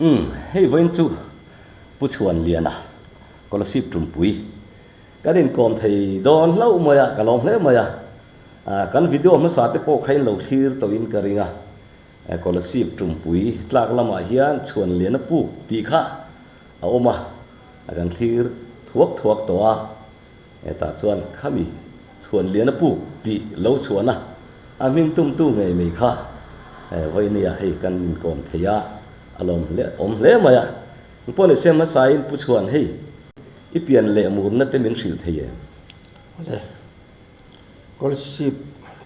Umm, hei vawiin chu Pu Chhuanliana Kolasib Tumpui kan inkawm thei dawn hlauh mai a, ka lawm hle mai a. Kan video hmasa te pawh kha in lo thlir tawhin ka ring a. Kolasib Tumpui tlak lamah hian Chhuanliana puk tih kha a awm a, kan thlir thuak thuak tawh a. Hetah chuan khami Chhuanliana puk tih lo chhuan a, a hming tumtu ngei mai kha vawinia hei kan inkawm thei a, a lawm hle awm hle mai a. Engpawh ni se hmasain Pu Chhuan hei i pian leh murna te min hrilh thei em? Awle, Kawlsip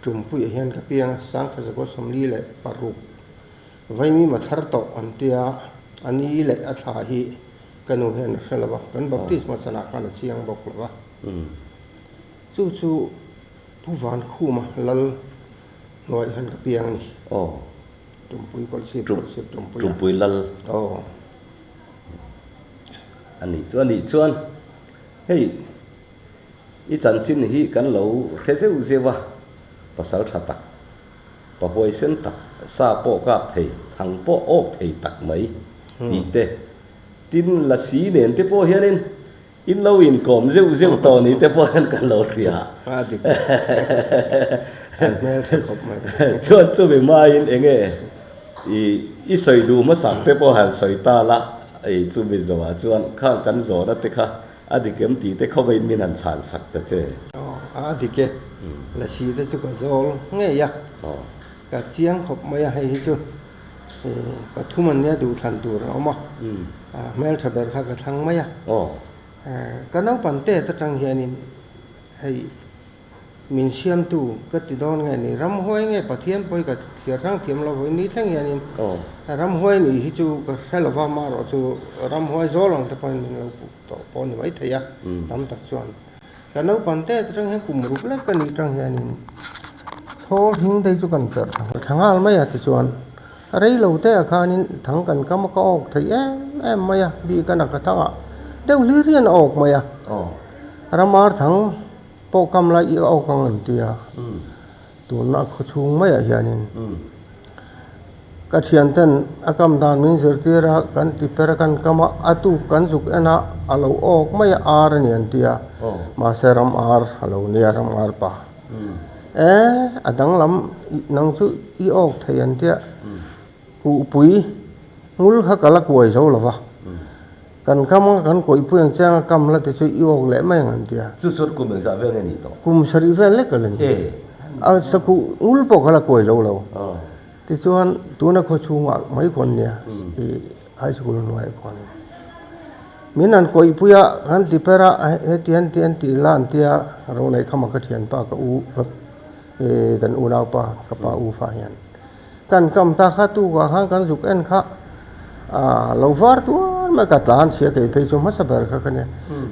Tumpuiah hian ka piang a, Sangkhazakual 46 Vaimi mathar tawh an tia, a ni leh a thla hi ka nu hian a hre lo a, kan baptisma chanah khan a chiang bawk lo a. Chu chu Pu Vankhuma lal hnuaiah hian ka piang a ni. Aw. Tumpui Kawlsip, Kawlsip Tumpui a. Tumpui lal. Aw. A nih chu a nih chuan hei i chanchin hi kan lo hre zeuh zeuh a, pasal tha tak. Pa huaisen tak, sa pawh kap thei, thang pawh awk thei tak mai tih te, tin lasi nen te pawh hianin in lo inkawm zeuh zeuh tawh ni te pawh hian kan lo hria. A dik an hmel hre khawp mai. Chuan chumi hmain enge i i sawi duh hmasak te pawh han sawi ta la, i chumi zawhah chuan khang kan zawhna te kha A dik em tih te khawvein min han chhan sak ta che. Aw, a dik e. Lasi te chu ka zawl ngei a. Ka chiang khawp mai a, hei hi chu pathum an nia duhthlan tur a awm a. Hmeltha ber kha ka thlang mai a. Ka naupang tet atang hianin hei Min siamtu ka ti dawn nge ni? Ramhuai nge Pathian pawi ka thliar hrang thiam lo vawi ni thleng hianin ramhuai nih hi chu ka hre lo va, amaherawh chu ramhuai zawl ang te pawhin min lo puh tawh pawh a ni maithei a, tam tak chuan ka naupang te atang hian kum ruk lek ka nih tang hianin chhawl hing te hi chu kan perh thla nghal mai a tichuan a rei lo te ah khanin thang kan kam a ka awk thei em em mai a, bik a nak a thangah deuh hlir hian a awk mai a, ramar thang. Pawh kam lai i awk ang an ti a, tunna khaw chhung maiah hianin ka thianten a kam dan min zirtir a, kan ti per a kan kam a, a tuk kan zuk en a, a lo awk mai a, ar a ni an ti a, mahse ram ar a lo nia, ram ar pa. E, a danglam nang chu i awk thei an ti a, Kuhpui ngul kha ka la kuai zo lo va, kan kam anga kan kawihpui ang che anga kam la ti chu i awk leh mai ang an ti a. Chu chuan kum engzah vel nge nih tawh? Kum sarih vel lek a la ni. A sakuh ngul pawh ka la kuai zo lo. Tichuan tuna khaw chhungah mai khawn nia i high school hnuaiah khawn min han kawihpui a, kan ti per a, heti an ti an tih la an tia Roneihkhama ka thianpa ka u kan unaupa ka pa u fa hian. Kan kam ta kha tukah khan kan zuk en kha ah lo var tuar mai ka tlan chhia kei phei chu hmasa ber kha ka nia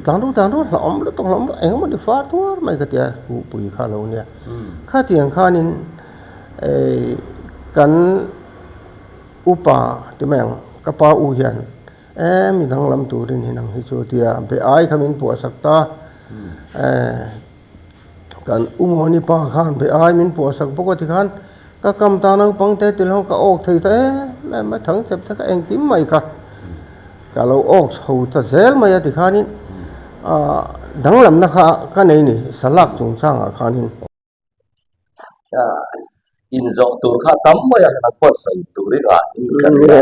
tlan ru tlan ru hlauhawm lutuk hlauhawm lutuk eng emawni var tuar mai ka tia huhpui kha a lo nia khatiang khanin eh kan upa ti mai ang ka pa u hian eh mi danglam turin hi nang hi chu tia be ai kha min puahsak ta eh. Kan u Mawni pa khan be ai min puahsak bawk a tikhan ka kam ta naupang te til ho ka awk thei ta em em a thang chep te kha engkim mai kha ka lo awk chho ta zel mai a tikhanin ah danglamna kha ka nei ni salak chungchangah khanin. Inzawh tur kha tam mai a kan buatsaih turin ah in ka nia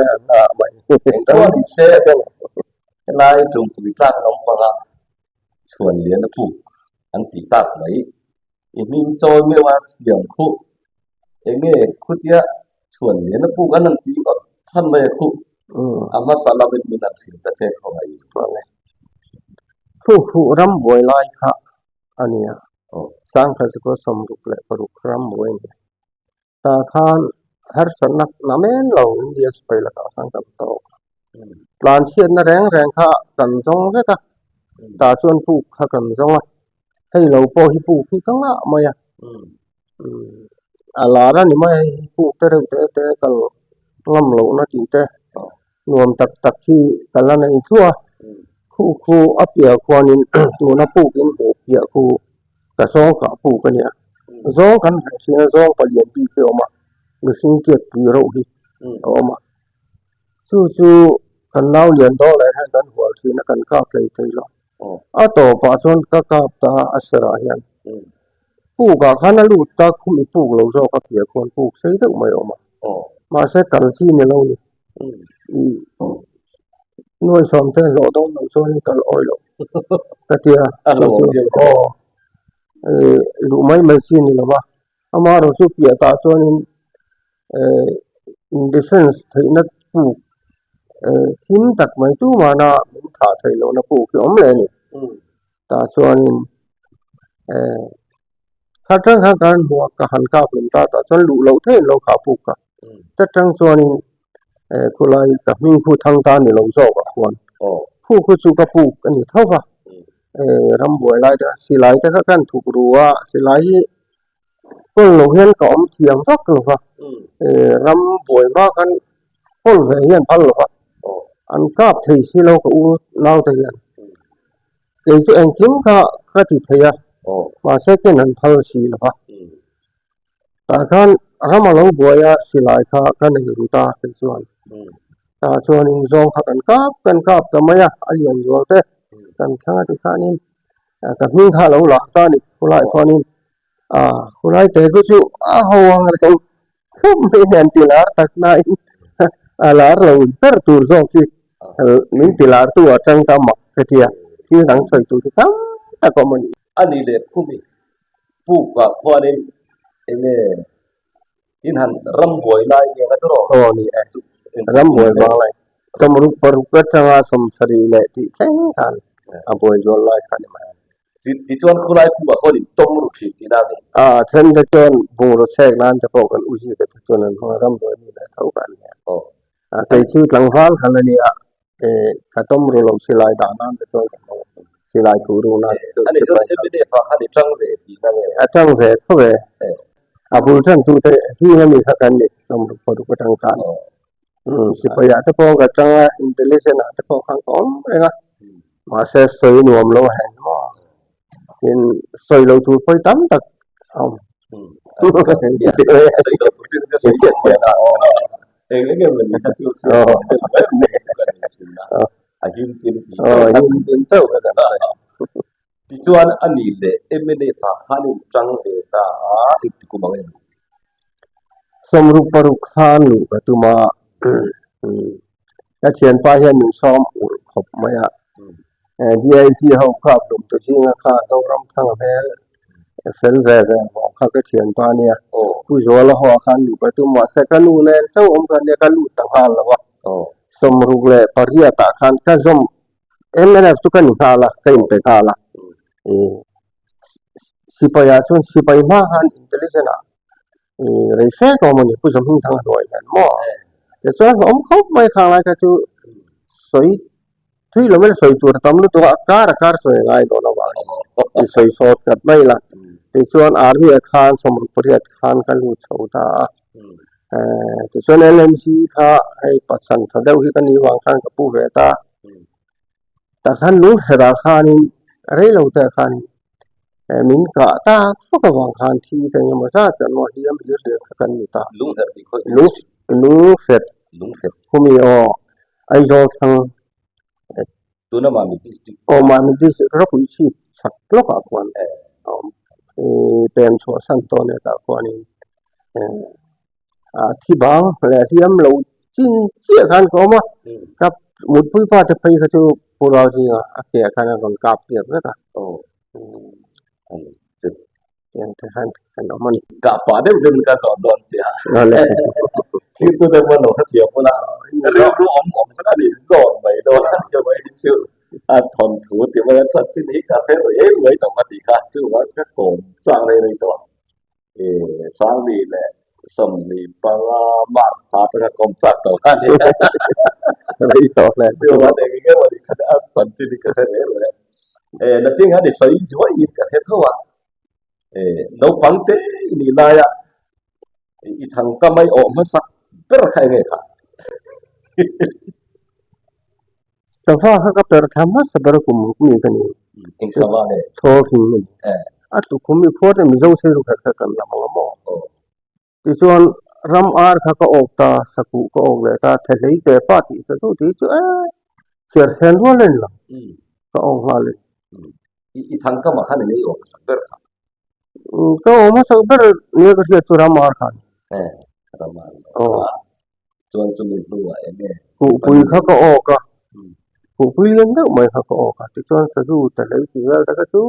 engpawh ni se helai tumpui tlak lampanga chhuan lian a puk an tih tak mai. I hming chawi meuh a siam khuh eng nge khutia chhuan lian a puk an han tih ngawt chhan mai a khuh a hmasa lovin min han hrilh ta che khawngaih in. Khuh khuh ram buai lai kha a nia. Sangkhat zukua 66 ram buai a nia. Tah khan harsatna na men lo India sipai lakah khan kan tawk a. Tlan chhiatna reng reng kha kan zawng vek a, tah chuan puk kha kan zawng a, hei lo pawh hi puk hi ka ngah mai a, a lar a ni mai a hei hi puk te reuh te te kal ngam lohna tih te nuam tak tak hi ka la nei thluah a, khu khu a piah khuanin tuna puk in hmuh piah khu ka zawng kah puk a nia zawng kan hmuh thin a zawng palian bik hi a awm a mihring tiat pui reuh hi a awm a chu chu. Kan nau lian dawn leh hian kan hual thin a, kan kap hlei thei lo. A tawpah chuan ka kap ta a, a serah hian puk ah khan a lut ta, khum i puk lo zawk a piah khuan puk sei deuh mai a awm a. Mahse kal chi ni lo ni. I nuai sawm te hlawh dawn loh chuan i kal awi lo ka ti a. Aw luh mai mai chi ni lo va. Amaherawh chu piah tah chuanin in defence theihna puk thim tak mai tu mahna min thah theih lohna puk hi a awm leh a ni. Tah chuanin kha tang khan kan hmu a ka han kap hlum ta tah chuan luh loh theih an lo khah puk a. Ta tang chuanin khulai ka hming khu thang ta ni lo zawk ah khuan khu khu chu ka puk a ni tho va. Rambuai lai te silai te kha kan thuk ru a silai hi Pawl lo hian ka awm thiam vak lo va, ram buai hma khan pawl ve hian phal lo va, an kap thei si lo ka u naute hian. Kei chu engkim kha ka ti thei a, mahse ken an phal si lo va. Tah khan ram a lo buai a, silai kha ka nei ru ta kei chuan. Tah chuanin zawng kha kan kap kan kap ta mai a, a lian zual te kan thlang a tikhanin ka hming kha a lo lah ta a ni khulaiah chuanin. A khulai te chu chu a ho ang reng khawp mai hian ti lar tak nain a lar lo ber tur zawk hi min ti lar tu ah tang ta mak ka tia thil dang sawi tur hi tam tak a awm a ni. A ni leh khumi puk ah khuanin enge in han ram buai lai nge nga tawh aw ni e ram buai vang lai sawmruk paruk atanga sawmsarih leh tih thleng khan a buai zual lai kha a ni mai. Tichuan khulai pumah khawn in tawng ru thin tihna a ni. A then te chuan bungraw chhek nan te pawh kan uzi te te chuan an hmang a, ram buai mi leh tho kha an ni a. A kei chu tlangval khan a nia, ka tawm ru lo silai dah nan te chuan ka hmang a, silai thu ru nan te chuan Ani chuan MNF ah khan i tang ve tihna nge? A tang ve tho ve. A bul tan tu te zing a mi kha kan ni, tawm ru pawh ruk atang khan. Sipai ah te pawh ka tang a, intelligent ah te pawh khan ka awm reng a. Mahse sawi nuam lo a heng maw? Tin sawi lo tur pawi tam tak a awm. Tichuan a ni leh MLA pa khan in tang ve ta a, engti kum ang em? Sawmruk paruk khan luh ka tum a, ka thianpa hian min sawm urh khawp mai a, DIG ho kha hlum tu zinga kha Zoram Thanga hmel fel ve ve vawng kha ka thianpa a nia, Pu Zuala ho ah khan luh ka tum mahse ka nu nen chauh awm ka nia ka lut ta nghal lo a, sawmruk leh pariat ah khan ka zawm MNF chu ka ni nghal a, ka inpe nghal a, sipai ah chuan sipai hma khan intelligent ah rei fe ka awm a ni, Pu Zawhmingthanga hnuai hian maw? Tichuan a awm khawp mai khang lai kha chu sawi thui lo mai sawi tur a tam lutuk a, a kar a kar sawi a ngai dawn avangin i sawi sawt khat mai la. Tichuan army ah khan sawmruk pariat khan ka lut chho ta a, tichuan LMC kha hei pachhan tha deuh hi ka nih vang khan ka pu ve ta. Tah khan lungherah khanin rei lo te ah khanin min kah tak fak avang khan thi te engemaw zat kan maw hliam hlir hlir kha kan ni ta. Lungher tih khawi lung lungherh lungherh khumi aw Aizawl thlang tuna Mami district aw Mami district ropui chhip chhak lawk ah khuan a awm pem chhuah san tawh ania tah khuanin a thi bang leh hliam lo chin chiah khan ka awm a ka mutpui pa te phei kha chu Pu Ralzinga a ke ah khan a rawn kap piak vek a tiang te khan kan awm a ni. Kah pah deuh deuh in ka zawh dawn che a thil tu deuh pawh lo hrethiam bawk a rilru awm awm kha a ni zawh mai dawn a tia mai hi chu a thawnthu ti mai a chanchin hi ka hre rei rei tawh ka tih kha chuvang ka kawm chang rei rei tawh a. Sangli leh sawmhnih panga mark kha te kha kawm chak tawh kha a ni. Rei tawh hle. Chuan eng eng emaw nih kha a chanchin hi ka hre reng reng a. Nakin hian i sawi zuai in ka hre tho a. Naupang te i nih laia i thang ta mai awh hmasak ber kha eng nge kha? Sava kha ka per thla hmasa ber kum ruk mi ka ni. Eng sava nge? Chaw hring a ni. A tukhum i phuar te Mizo sei ruk khat kha kan lam ang a maw? Tichuan Ram ar kha ka awk ta, sakuh ka awk leh ta, thehlei che pa tih sa chu tih chu e chhiar sen rual a ni lo, ka awk nghal a ni. I thangkamah khan eng ei awm hmasak ber kha? Ka awm hmasak ber nia ka hriat chu ram ar kha a ni. E, ram ar aw. Chuan chumi hnuah eng nge? Kuhpui kha ka awk a, kuhpui lian deuh mai kha ka awk a, tichuan sazu thehlei tih vel te kha chu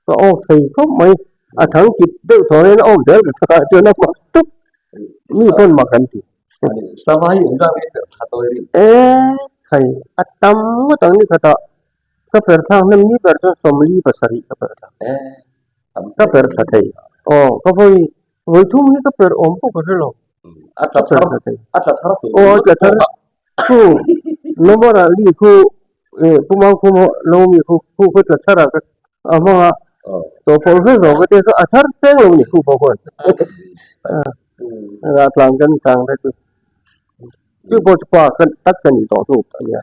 ka awk thei khawp mai. A thang kip deuh thaw hian a awk zel ka chakah chuan a mak tawp, mi pawn mak an ti. Sava hi engzah nge per tha tawi rin? E khai, a tam ngawt ang ni khatah ka per thlak hnem ni ber chuan 47 ka per thlak. Ka per thla thei. Aw, ka vawi vawi thum hi ka per awm pawh ka hre lo. A tla thar, a tla thar tur. Aw, a tla thar. Khu, number ah li khu eh Pu Mangkhum lo mi khu khu ka tla thar a ka a hmang a. Tawhpawlh hre zawk ka tia chu a thar seng lo ni khu pawh khuan. Rah tlang kan sang te chu. Chu pawh chu pa ka tak ka ni tawh hnu a nia.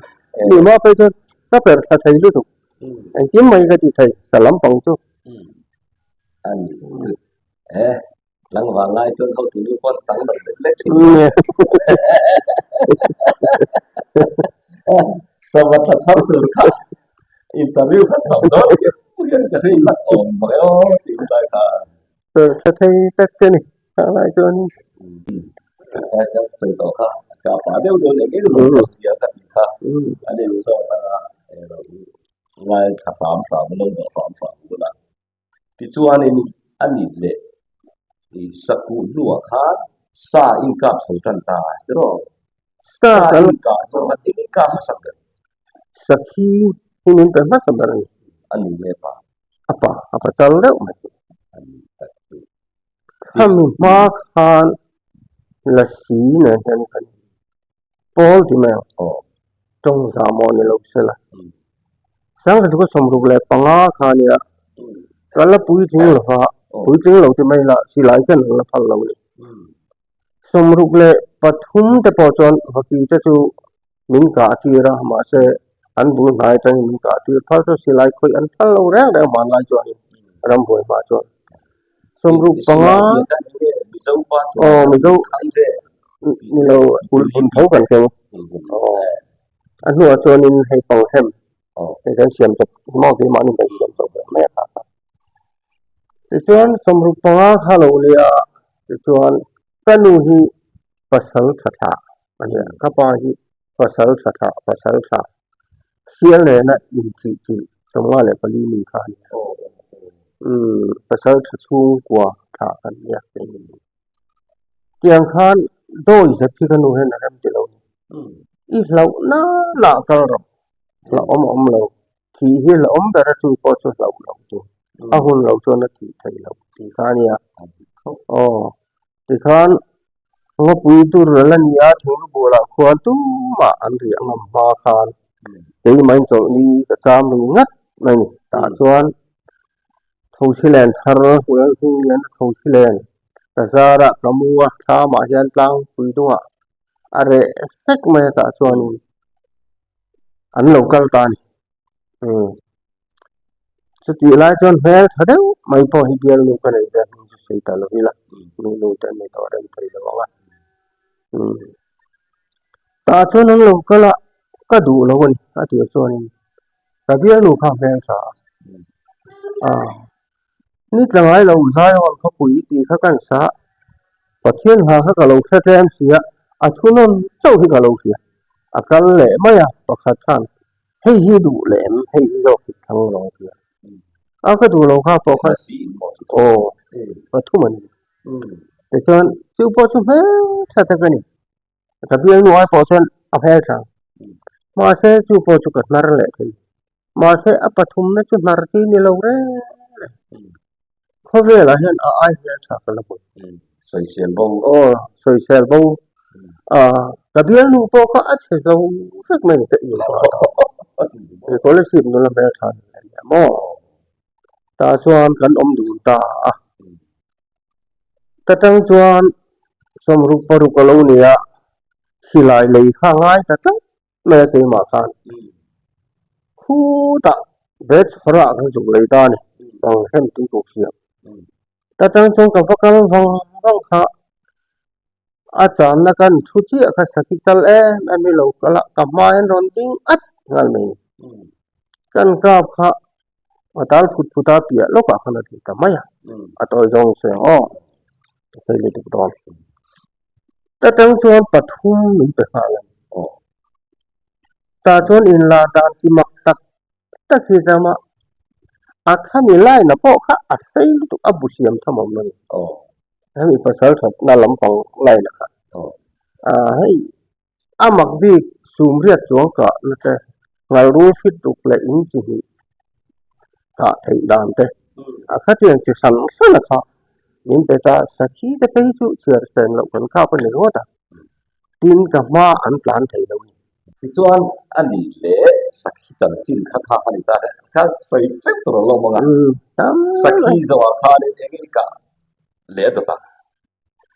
Ni mah phei chuan ka per thla thei lutuk. Engkim mai ka ti thei sa lampang chu. A ni chu. Eh, tlangval lai chuan hotu nu pawh an sang lo lek lek thin. Sava tha chhar tur kha interview kha tham dawn hian ka hre in awm mai aw tih lai kha. Per thla thei tak te ni. Tah lai chuan Sawi tawh kha ka pa deuh deuh leh ngei lo tia ka tih kha an in zawt a ngai thla hram hram lo dawh hram hram bula tichuanin a nih leh sakuh hnuah khan sa inkap chho tan ta tiraw sa inkah hnu a thil inkah hmasa ber sakhi hi min pe hmasa ber a ni a ni nge pa a pa a pa chal deuh mai a ni tak chu. Khami hma khan lasi nen hian kan pawl ti mai ang aw tawng zah maw ni lo se la. Sangkhat 65 kha nia ka la puitling lo va, puitling lo ti mai la silai hian an la phal lo a ni. 63 te pawh chuan vaki te chu min kah tir a, mahse an bul hnai atangin min kah tir phal chu silai khawih an phal lo reng reng hmanlai chuanin rambuai hma chuan 65 aw mizo ni lo ulh bun tho kan keng aw a hnuah chuanin hei panghem hei kan siam chawp maw keimahni kan siam chawp ve mai a kha kha tichuan 65 kha lo nia tichuan ka nu hi pasal tha thlah a nia ka pa hi pasal tha thlah pasal tha sial nena inthih chi 54 mi kha a nia umm pasal tha chhungkua thlah kan nia tiang khan dawi zet hi ka nu hian a rem ti lo i hlauh nana kal rawh hlauh awm a awm lo thih hi hlauhawm ber a chu pawh chu hlauh loh tur a hun lo chuan a thih theih loh tih kha a nia aw tikhan Ngawpui tur a la ni a, thinglu bulah khuan tumah an riah ngam hma khan keimah in chawlhni ka cham lui ngat mai ni. Tah chuan Thosi len thar Welhing lian a thosi len ka zarah ka mu a, thlamah hian tlangpui dungah a reh vek mai a tah chuanin an lo kal ta a ni. Umm chutih lai chuan hmel tha deuh mai pawh hi bialnu ka nei ve a hming chu sawi ta lo ila nu nu te an nei tawh reng thei lo ang a umm tah chuan an lo kal a ka duh lo a ni a tih chuanin ka bialnu kha hmel tha a ah ni tla ngai lo Zion khawpui tih kha ka insa a Pathian hla kha ka lo hre tlem si a a thunawn chauh hi ka lo hria a kal leh mai a pakhat khan. Hei hi duh leh em? Hei hi zawk hi thlang lo a tia. A ka duh lo kha pawh kha aw pathum a ni. Tichuan chu pawh chu hmeltha tak a ni. Ka bialnu ai pawh chuan a hmeltha. Mahse chu pawh chu ka hnar leh thei. Mahse a pathumna chu hnar chi ni lo reng reng. Khawvelah hian a ai hmeltha ka la hmu. Sawisel bo. Aw, sawisel bo. Ah, ka bialnu pawh kha a chhe zo vek mai ni ka in pawh a tawp. Scholarship nula hmeltha ni a nia maw? Tah chuan kan awm dun ta a. Ta tang chuan 66 a lo ni a, silai lei kha ngai ta tlat mai a keimah khan khutah bed chhawrah kan zuk lei ta a ni bang hem tui kawk siam ta tang chuan ka va kal vang vang kha. A channa kan thu chiah kha sakhi chal em em hi lo kal a, ka hma hian rawn ding at nghal mai ni. Kan kap kha a tal phut phut a piah lawkah khan a tli ta mai a, a tawi zawng sawi ang aw, a sawi lutuk dawn. Ta tang chuan pathum min pe nghal a ni. Tah chuan inlar dan chi mak tak tak hi zam a, a khami line a pawh kha a sei lutuk a bu siam tham awm lo ni. Hemi pasal thatna lampang line a kha. Hei a mak bik sum riat chuang kah na te, ngalrul fit ruk leh in chi hnih kah theih dan te, a khatiang chi hran hran a kha min pe ta. Sakhi te phei chu chhiar sen loh kan khap a ni ringawt a, tin ka hma an tlan thei lo a ni. Tichuan a ni leh sakhi chanchin kha kha a ni ta e, kha sawi tlek tur an lo hmang a, sakhi zawhah khanin eng nge kah leh a dawt a,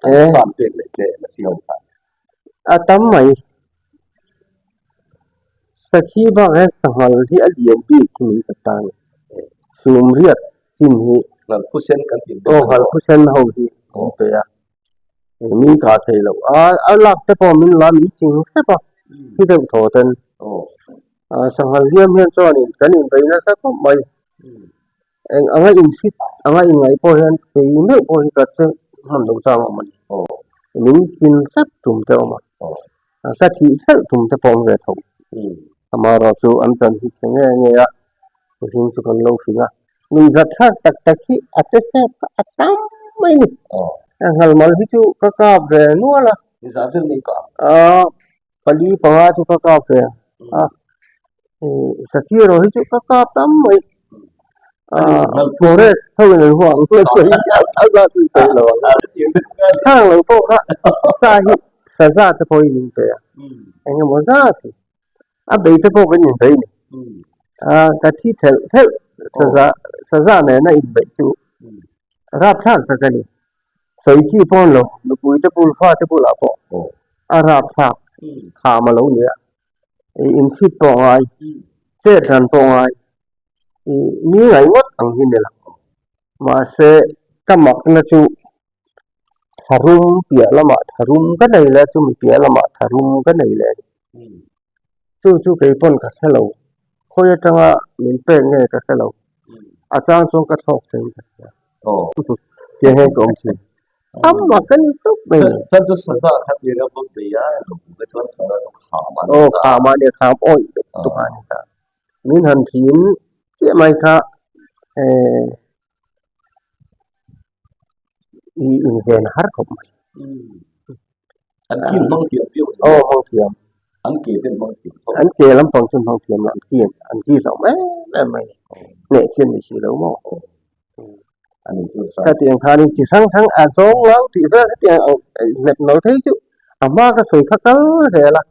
an san pek leh che la si ho khan. A tam mai. Sakhi bak hian sanghal hi a lian bik hi min pe ta a ni. Sum riat chin hi. Nghalphusen kan tih deuh. Aw nghalphusen ho hi min pe a. Min kah thei loh a, a lak te pawh min la min ching hrep a, thi deuh thaw ten. Sanghal hliam hian chuanin kan inbei nasa khawp mai. Eng anga inhrit anga inngaih pawh hian kei meuh pawh hi ka che hman loh chang a awm a ni. Min chin hrep tum te a awm a, ka thih hrelh tum te pawh a awm ve tho. Amaherawh chu an chan hi chhe nge nge a, mihring chu kan lo hring a. Nuihzat thlak tak tak hi a che sep kha a tam mai a ni. Nghalmal hi chu ka kap ve nual a. Pali panga chu ka kap ve a. Sakhi erawh hi chu ka kap tam mai. Forest ho in an huang sawi lo ang. Khang lo pawh kha sa hi saza te pawh hi min pe a. Engemaw zat hi. A bei te pawh kan inbei ni. Ka thi thelh thelh saza saza nena inbeih chu rapthlak tak a ni. Sawi chi pawh an lo nupui te bul fa te bulah pawh a rapthlak kham a lo ni a. Inchhit pawh ngai, chet ran pawh ngai, mi ngaih ngawt ang hi ni lo. Mahse ka makna chu Tharum piah lamah tharum ka nei leh a, chumi piah lamah tharum ka nei leh a ni. Chu chu kei pawn ka hre lo, khawi atanga min pek nge ka hre lo, a chang chuan ka thlawk thei in ka hria. Tiang hian ka awm thin. Amma ka ni tawp mai ni. Chuan chu saza kha tir a vawt bei a, lo hmu te chuan saza chu kham a ni ta. Aw kham a ni, kham awih deuh tuk a ni ta. Min han thin chiah mai kha eh. I inven har khawp mai. An ki hmang thiam viau ni. Aw hmang thiam. An ke ten hmang thiam tho. An ke lampang chu hmang thiam lo, an ki an ki hlauh em em mai. Hneh thiam ni si lo maw. Khatiang khanin chi hrang hrang a zawng lo tih vel hetiang ang nghet lo thei chu a hma ka sawi kha kal zel a,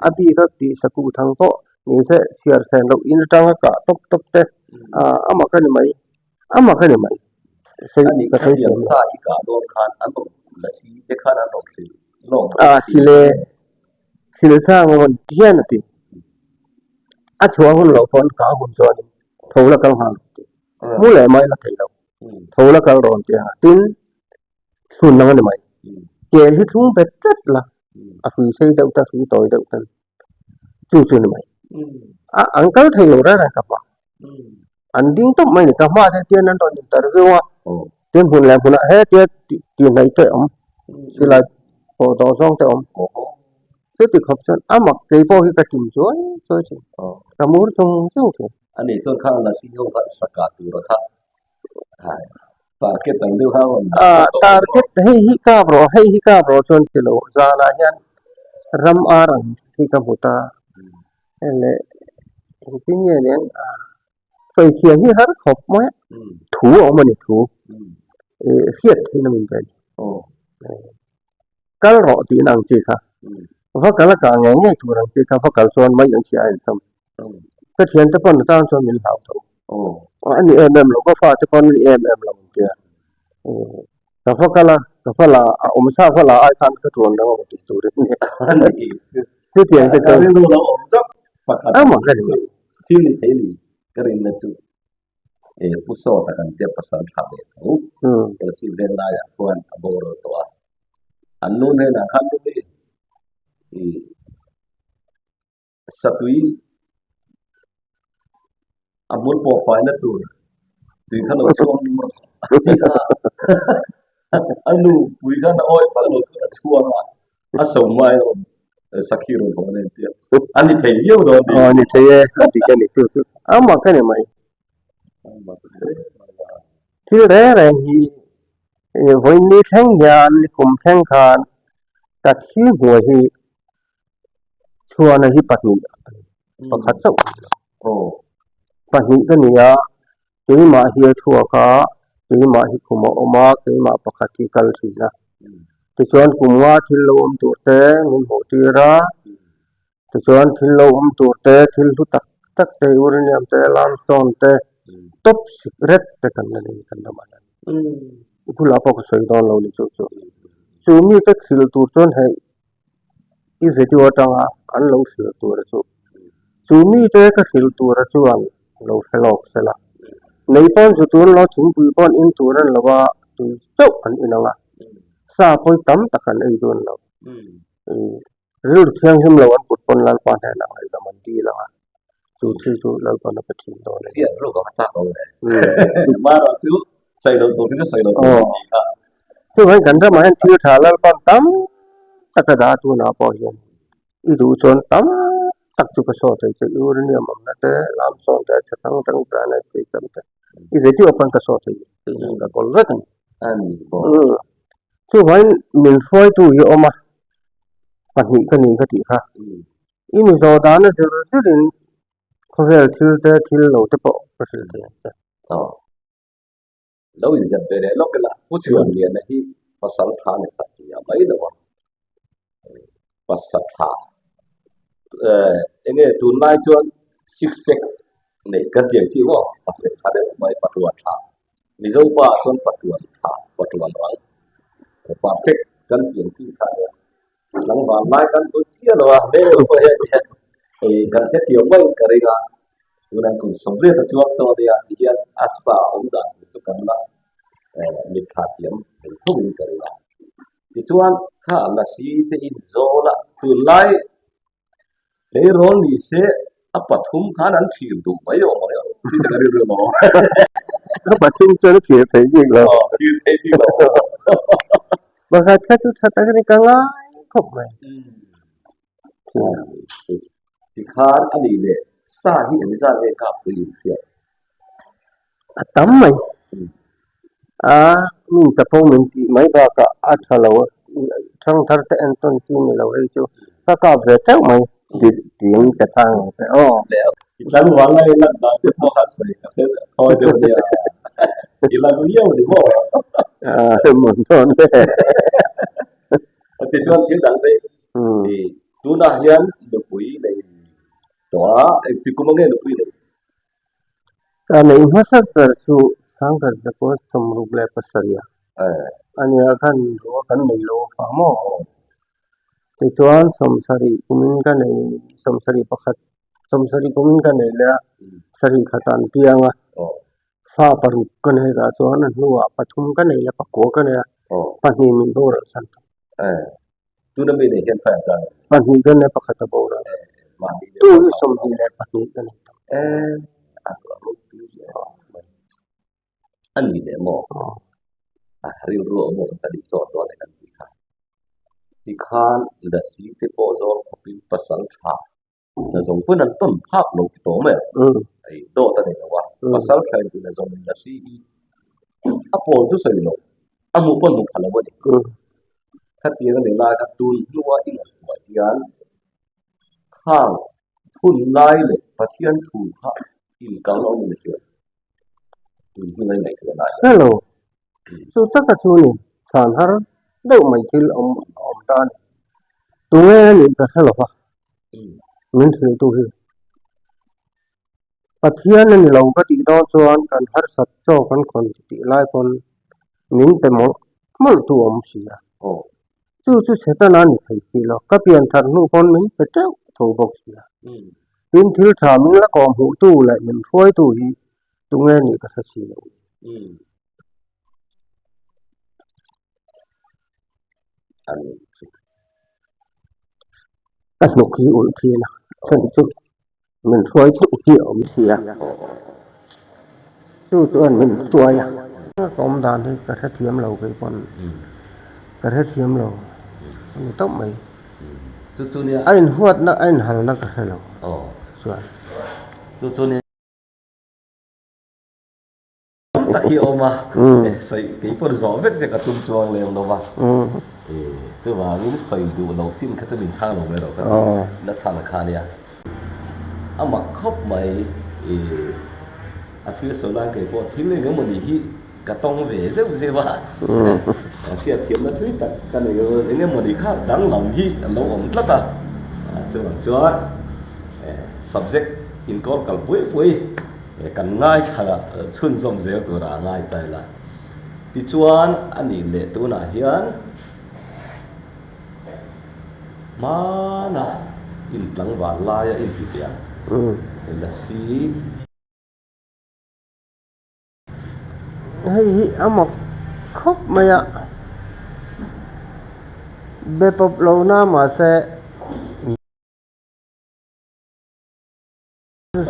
a bik a tih sakuh thang pawh ni se chhiar thlen loh in atanga kah tawp tawp te amah ka ni mai. Amah ka ni mai. Sawi Ani ka sawi thiam sa i kah dawn khan an rawn la si te khan an rawn hrilh lawm A thil e, thil sang rawn hian a ti. A chhuah hun loh pawh an kah hun chuanin tho la kal nghal rawn ti. Mu leh mai la thei lo. Tho la kal rawn ti ang a. Tin, chhun ang a ni mai. Kel hi thlung bet tlat la, a hrui sei deuh te, a hrui tawi deuh ten. Chu chu ni mai. A an kal thei lo reng reng ka hma. An ding tawp mai ni ka hma te tian an rawn interview a. Tin hmun leh hmunah he tia ti hnaih te awm. Silai pawh dawh zawng te awm. Chuti khawp chuan a mak kei pawh hi ka tum chuai chuai thin. Ka mur chung chung thin. Ani chuan kha la si ho kha saka tura kha. Target ang deuh kha rawn Target hei hi kap rawh hei hi kap rawh chuan ti lo zanah hian ram ar ang hi ka hmu ta leh engtin nge nen sawi thiam hi har khawp mai a thu a awm a ni thu hriat theihna min pe a ni kal rawh tihna ang chi kha va kal a kah ngei ngei tur ang chi kha va kal chuan mai ang chi a inchawm. Ka thiante pawn atang chuan min hlau tho. A ni em em lo, ka fate pawn a ni em em lo an tia. Ka va kal a, ka va la, a awm sa va la ai khan ka tuan reng ang tih tur in ni. Chutiang te chuan. Rilru lo awm zauh pakhat. Amah ka ni mai. Thil ni thei ni ka rinna chu e Pu Sawta kan tia pasal tha ve tho. Kelsih vel laiah khuan a boral tawh a. An nu hnenah khan nu hi ih satui a hmul pawh faina tur tui kha lo chhuak rawh a ti a. A nu pui khan a awi palh lo chuan a chhuak a, a so hma in rawn sakhi rawn haw nen tia a ni thei viau dawn ni. Aw ni thei e, a dik a ni chu chu a mak a ni mai. Thil reng reng hi vawiin ni thleng hian kum thleng khan ka thil hmuai hi chhuahna hi pahnih pakhat chauh a ni lo. Pahnih ka ni a, keimah hi a chhuak a, keimah hi khum a awm a, keimah pakhat hi kal thin a. Tichuan kum nga thil lo awm tur te min hmuh tir a, tichuan thil lo awm tur te thil hlu tak tak te uranium te limestone te top secret te kan la nei kan la man a ni. I bulah pawh ka sawi dawn lo ni chu chu. Chu mite thil tur chuan hei I video atanga an lo hrilh tura chu chu mite ka hrilh tura chuan lo hre lawk se la. Nei pawn zu tun lo thingpui pawn in tur an lo a, tui chauh an in ang a, sa pawi tam tak an ei dawn lo. Rilru thianghlim lo an put pawn Lalpa hnenah ngaihdam an dil ang a, chu thil chu Lalpa'n a pe thin dawn a ni. Chuvangin kan ramah hian thil tha Lalpa'n tam tak a dah a tunah pawh hian i duh chuan tam tak chu ka saw thei che uranium awmna te limestone te tha hrang hrang granite te tam te i video pawn ka saw thei che ka kawl vek a ni. Chuvangin min hruaitu hi a awm a pahnih ka ni ka tih kha i mi zawh dana zir zirin khawvel thil te thil lo te pawh ka hrilh thei ang che. Lo inzep ve leh lawk ila, Pu Chhuanliana hi pasal tha ni sak nia mai lo a, pasal tha enge tunlai chuan six pack neih kan ti ang chi maw, pasal tha deuh mai patuan tha, Mizo pa ah chuan patuan tha, patuan rang, perfect kan ti ang chi kha ania, tlangval lai kan tun chiah lo a, hmel pawh hian hei kan hrethiam mai ka ring a. Tunah kum sawmriat a chuang tawh ania ti hian a sa awm dan tur chu kan la mitthla thiam thei tho in ka ring a. Tichuan kha lasi te in zawl a tunlai tleirawl ni se a pathum khan an thlir duh mai awm ang emaw tih te ka rilru lo. A pathum chuan a thlir thei bik lo. Aw thlir thei bik lo. Pakhat kha chu tha tak a ni ka ngai khawp mai. Tikhan a nih leh sa hi an zat nge kap pui in hriat? A tam mai. A min chapo min tih mai bakah a tha lo a, thangthar te entawn chi ni lo hei chu ka kap ve teuh mai tiin ka chhang ang che aw. I tlangval lai lan dan te pawh khan sawi ka hre thawi deuh nia. I lan viau ni maw? A hmun dawn e. Tichuan thil dang te Tunah hian nupui nei tawh a, engti kum ange nupui nei? Ka neih hmasak ber chu Sangkhat Zakua 67 a ania khan ruah kan nei lo a fah maw? Tichuan 70 kumin ka nei, 71, 70 kumin ka nei leh a, sarih khat an piang a, fa paruk ka nei tah chuan a hnuah pathum ka nei a, pakua ka nei a, pahnih min boral san tawh. Tuna mi nei hian fire tan a ni. Pahnih ka nei pakhat a boral a. Tu hi 22 ka nei tawh. Eh, a tuah ro tui hle mai. A ni leh maw? A rilru a maw ka nih zawh dawn e kan tih kha. Tikhan lasi te pawh zawl khawpin pasal tha na zawng pawn an tawn phak lo ti tawh mai a. Hei dawt a ni lo a, pasal tha in tih na zawng in lasi hi a pawl chu sawi lo, a hmuh pawn hmuh pha lo a ni. Khatiang a ni lai kha tun hnua i ngaihtuah hian khang hun lai leh Pathian thu kha inkal a awm a ni hriat. Tun hnua i ngaihtuah lai hian. Hello, chu taka chu ni chhan har deuh mai thil awm awm ta a ni. Tunge a nih ka hre lo va, min hrilhtu hi. Pathian a ni lo ka tih dawn chuan kan harsat chaw kan khawn tih lai pawn min pe mawlh mawlh tu awm si a. Chu chu Setana a ni thei si lo. Ka pian thar hnu pawn min pe teuh tho bawk si a. Tin thil tha min la kawh hmuh tu leh min hruai tu hi tunge nih ka hre si lo. A ni. Ka hnuk hi ulh thin a, chhan chu min hruai duh hi a awm si a, chu chuan min hruai a. Ka awm dan hi ka hrethiam lo kei pawn, ka hrethiam lo a ni tawp mai. A inhuatna a inhalna ka hre lo chuan. Tam tak hi a awm a, sawi kei pawn zawh vek che ka tum chuang lem lo va, chuvangin sawi duh lo chin kha chu min chhang lo mai rawh ka ti na chhan a kha nia. A mak khawp mai i a thil sawi lai kei pawh thil eng emaw ni hi ka tawng ve zeuh zeuh a, hriatthiamna thui tak ka nei lo, eng emaw ni kha danglam hi a lo awm tlat a, chuvang chuan subject inkawr kal pui pui. Kan ngaithla chhunzawm zel tura a ngai ta ila. Tichuan, a nih leh tunah hian hmana intlangval laia inti teh ang, Lasi. Hei hi a mak khawp mai a, be pawp lo na mahse.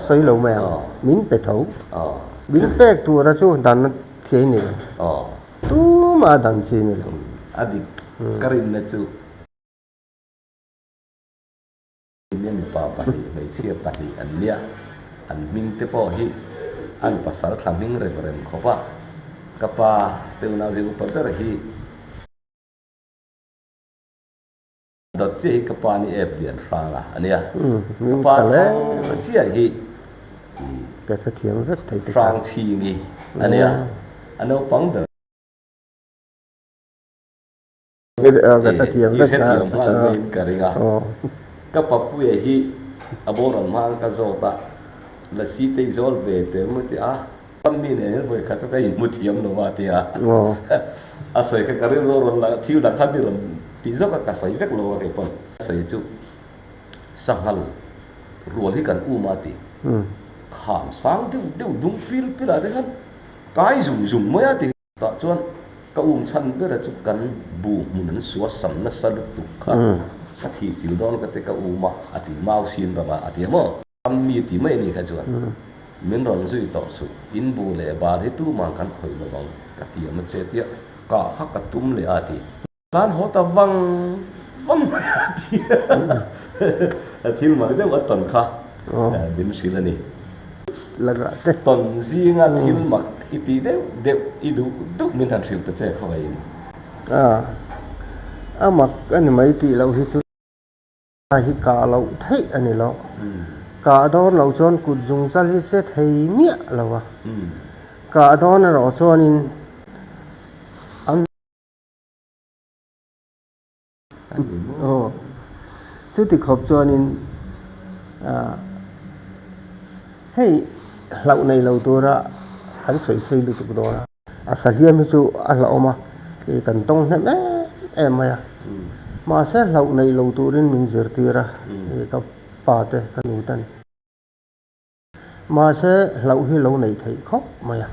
Sawi lo mai ang, min pe tho. Min pek tura chu dan chi a ni lo. Tumah dan chi a ni lo. A dik ka rinna chu. Nia mipa pahnih hmeichhia pahnih an nia. An hming te pawh hi an pasal thla hming rem rem khawp a. Ka pa te unau zing upa ber hi. Dawt chiah hi ka pa ni ep lian hrang a ania. Ka pa chhang chiah hi hrang chhingi ania. A naupang ber. I hrethiam nghal maiin ka ring a. Ka papuia hi a boral hmang ka zawt a, Lasi te i zawl ve teh maw ti a. Ram mi nen hian vawi khat chu ka inhmu thiam lo a tia a sawi kha ka rilru a rawn lang a, thil dang kha mi rawn tih zawk a ka sawi vek lo a kei pawn. A sawi chu sanghal rual hi kan um a ti, kham sang deuh deuh dung pil pil ah te khan kai zung zung mai a ti. Tah chuan ka um chhan ber a chu kan bu hmun an sua sam nasa lutuk kha ka thih chil dawn ka ti ka um a a ti mau sin ram a a ti a maw. Ram mi ti mai a ni kha chuan min rawn zui tawh suh, in bu leh bal hi tumah kan khawih lo vang ka ti a mache tia kah kha ka tum leh a ti. Tlan haw ta vang vang mai a ti a, thil mak deuh a tawn kha min hrilh a ni. Tawn zinga thil mak i tih deuh deuh i duh duh min han hrilh ta che khawngaihin. A mak a ni mai tih loh hi chu. Hi kah loh theih a ni lo. Kah dawn loh chuan kut zung chal hi che thei miah lo a. Kah dawn erawh chuanin an. Aw, chuti khawp chuanin hei hlauh nei lo tura kan sawi sawi lutuk dawn a. A sahliam hi chu a hlauhawm a, kan tawng hnem em em mai a. Mahse hlauh nei lo turin min zirtir a, ka pa te ka nu ten. Mahse hlauh hi lo nei theih khawp mai a.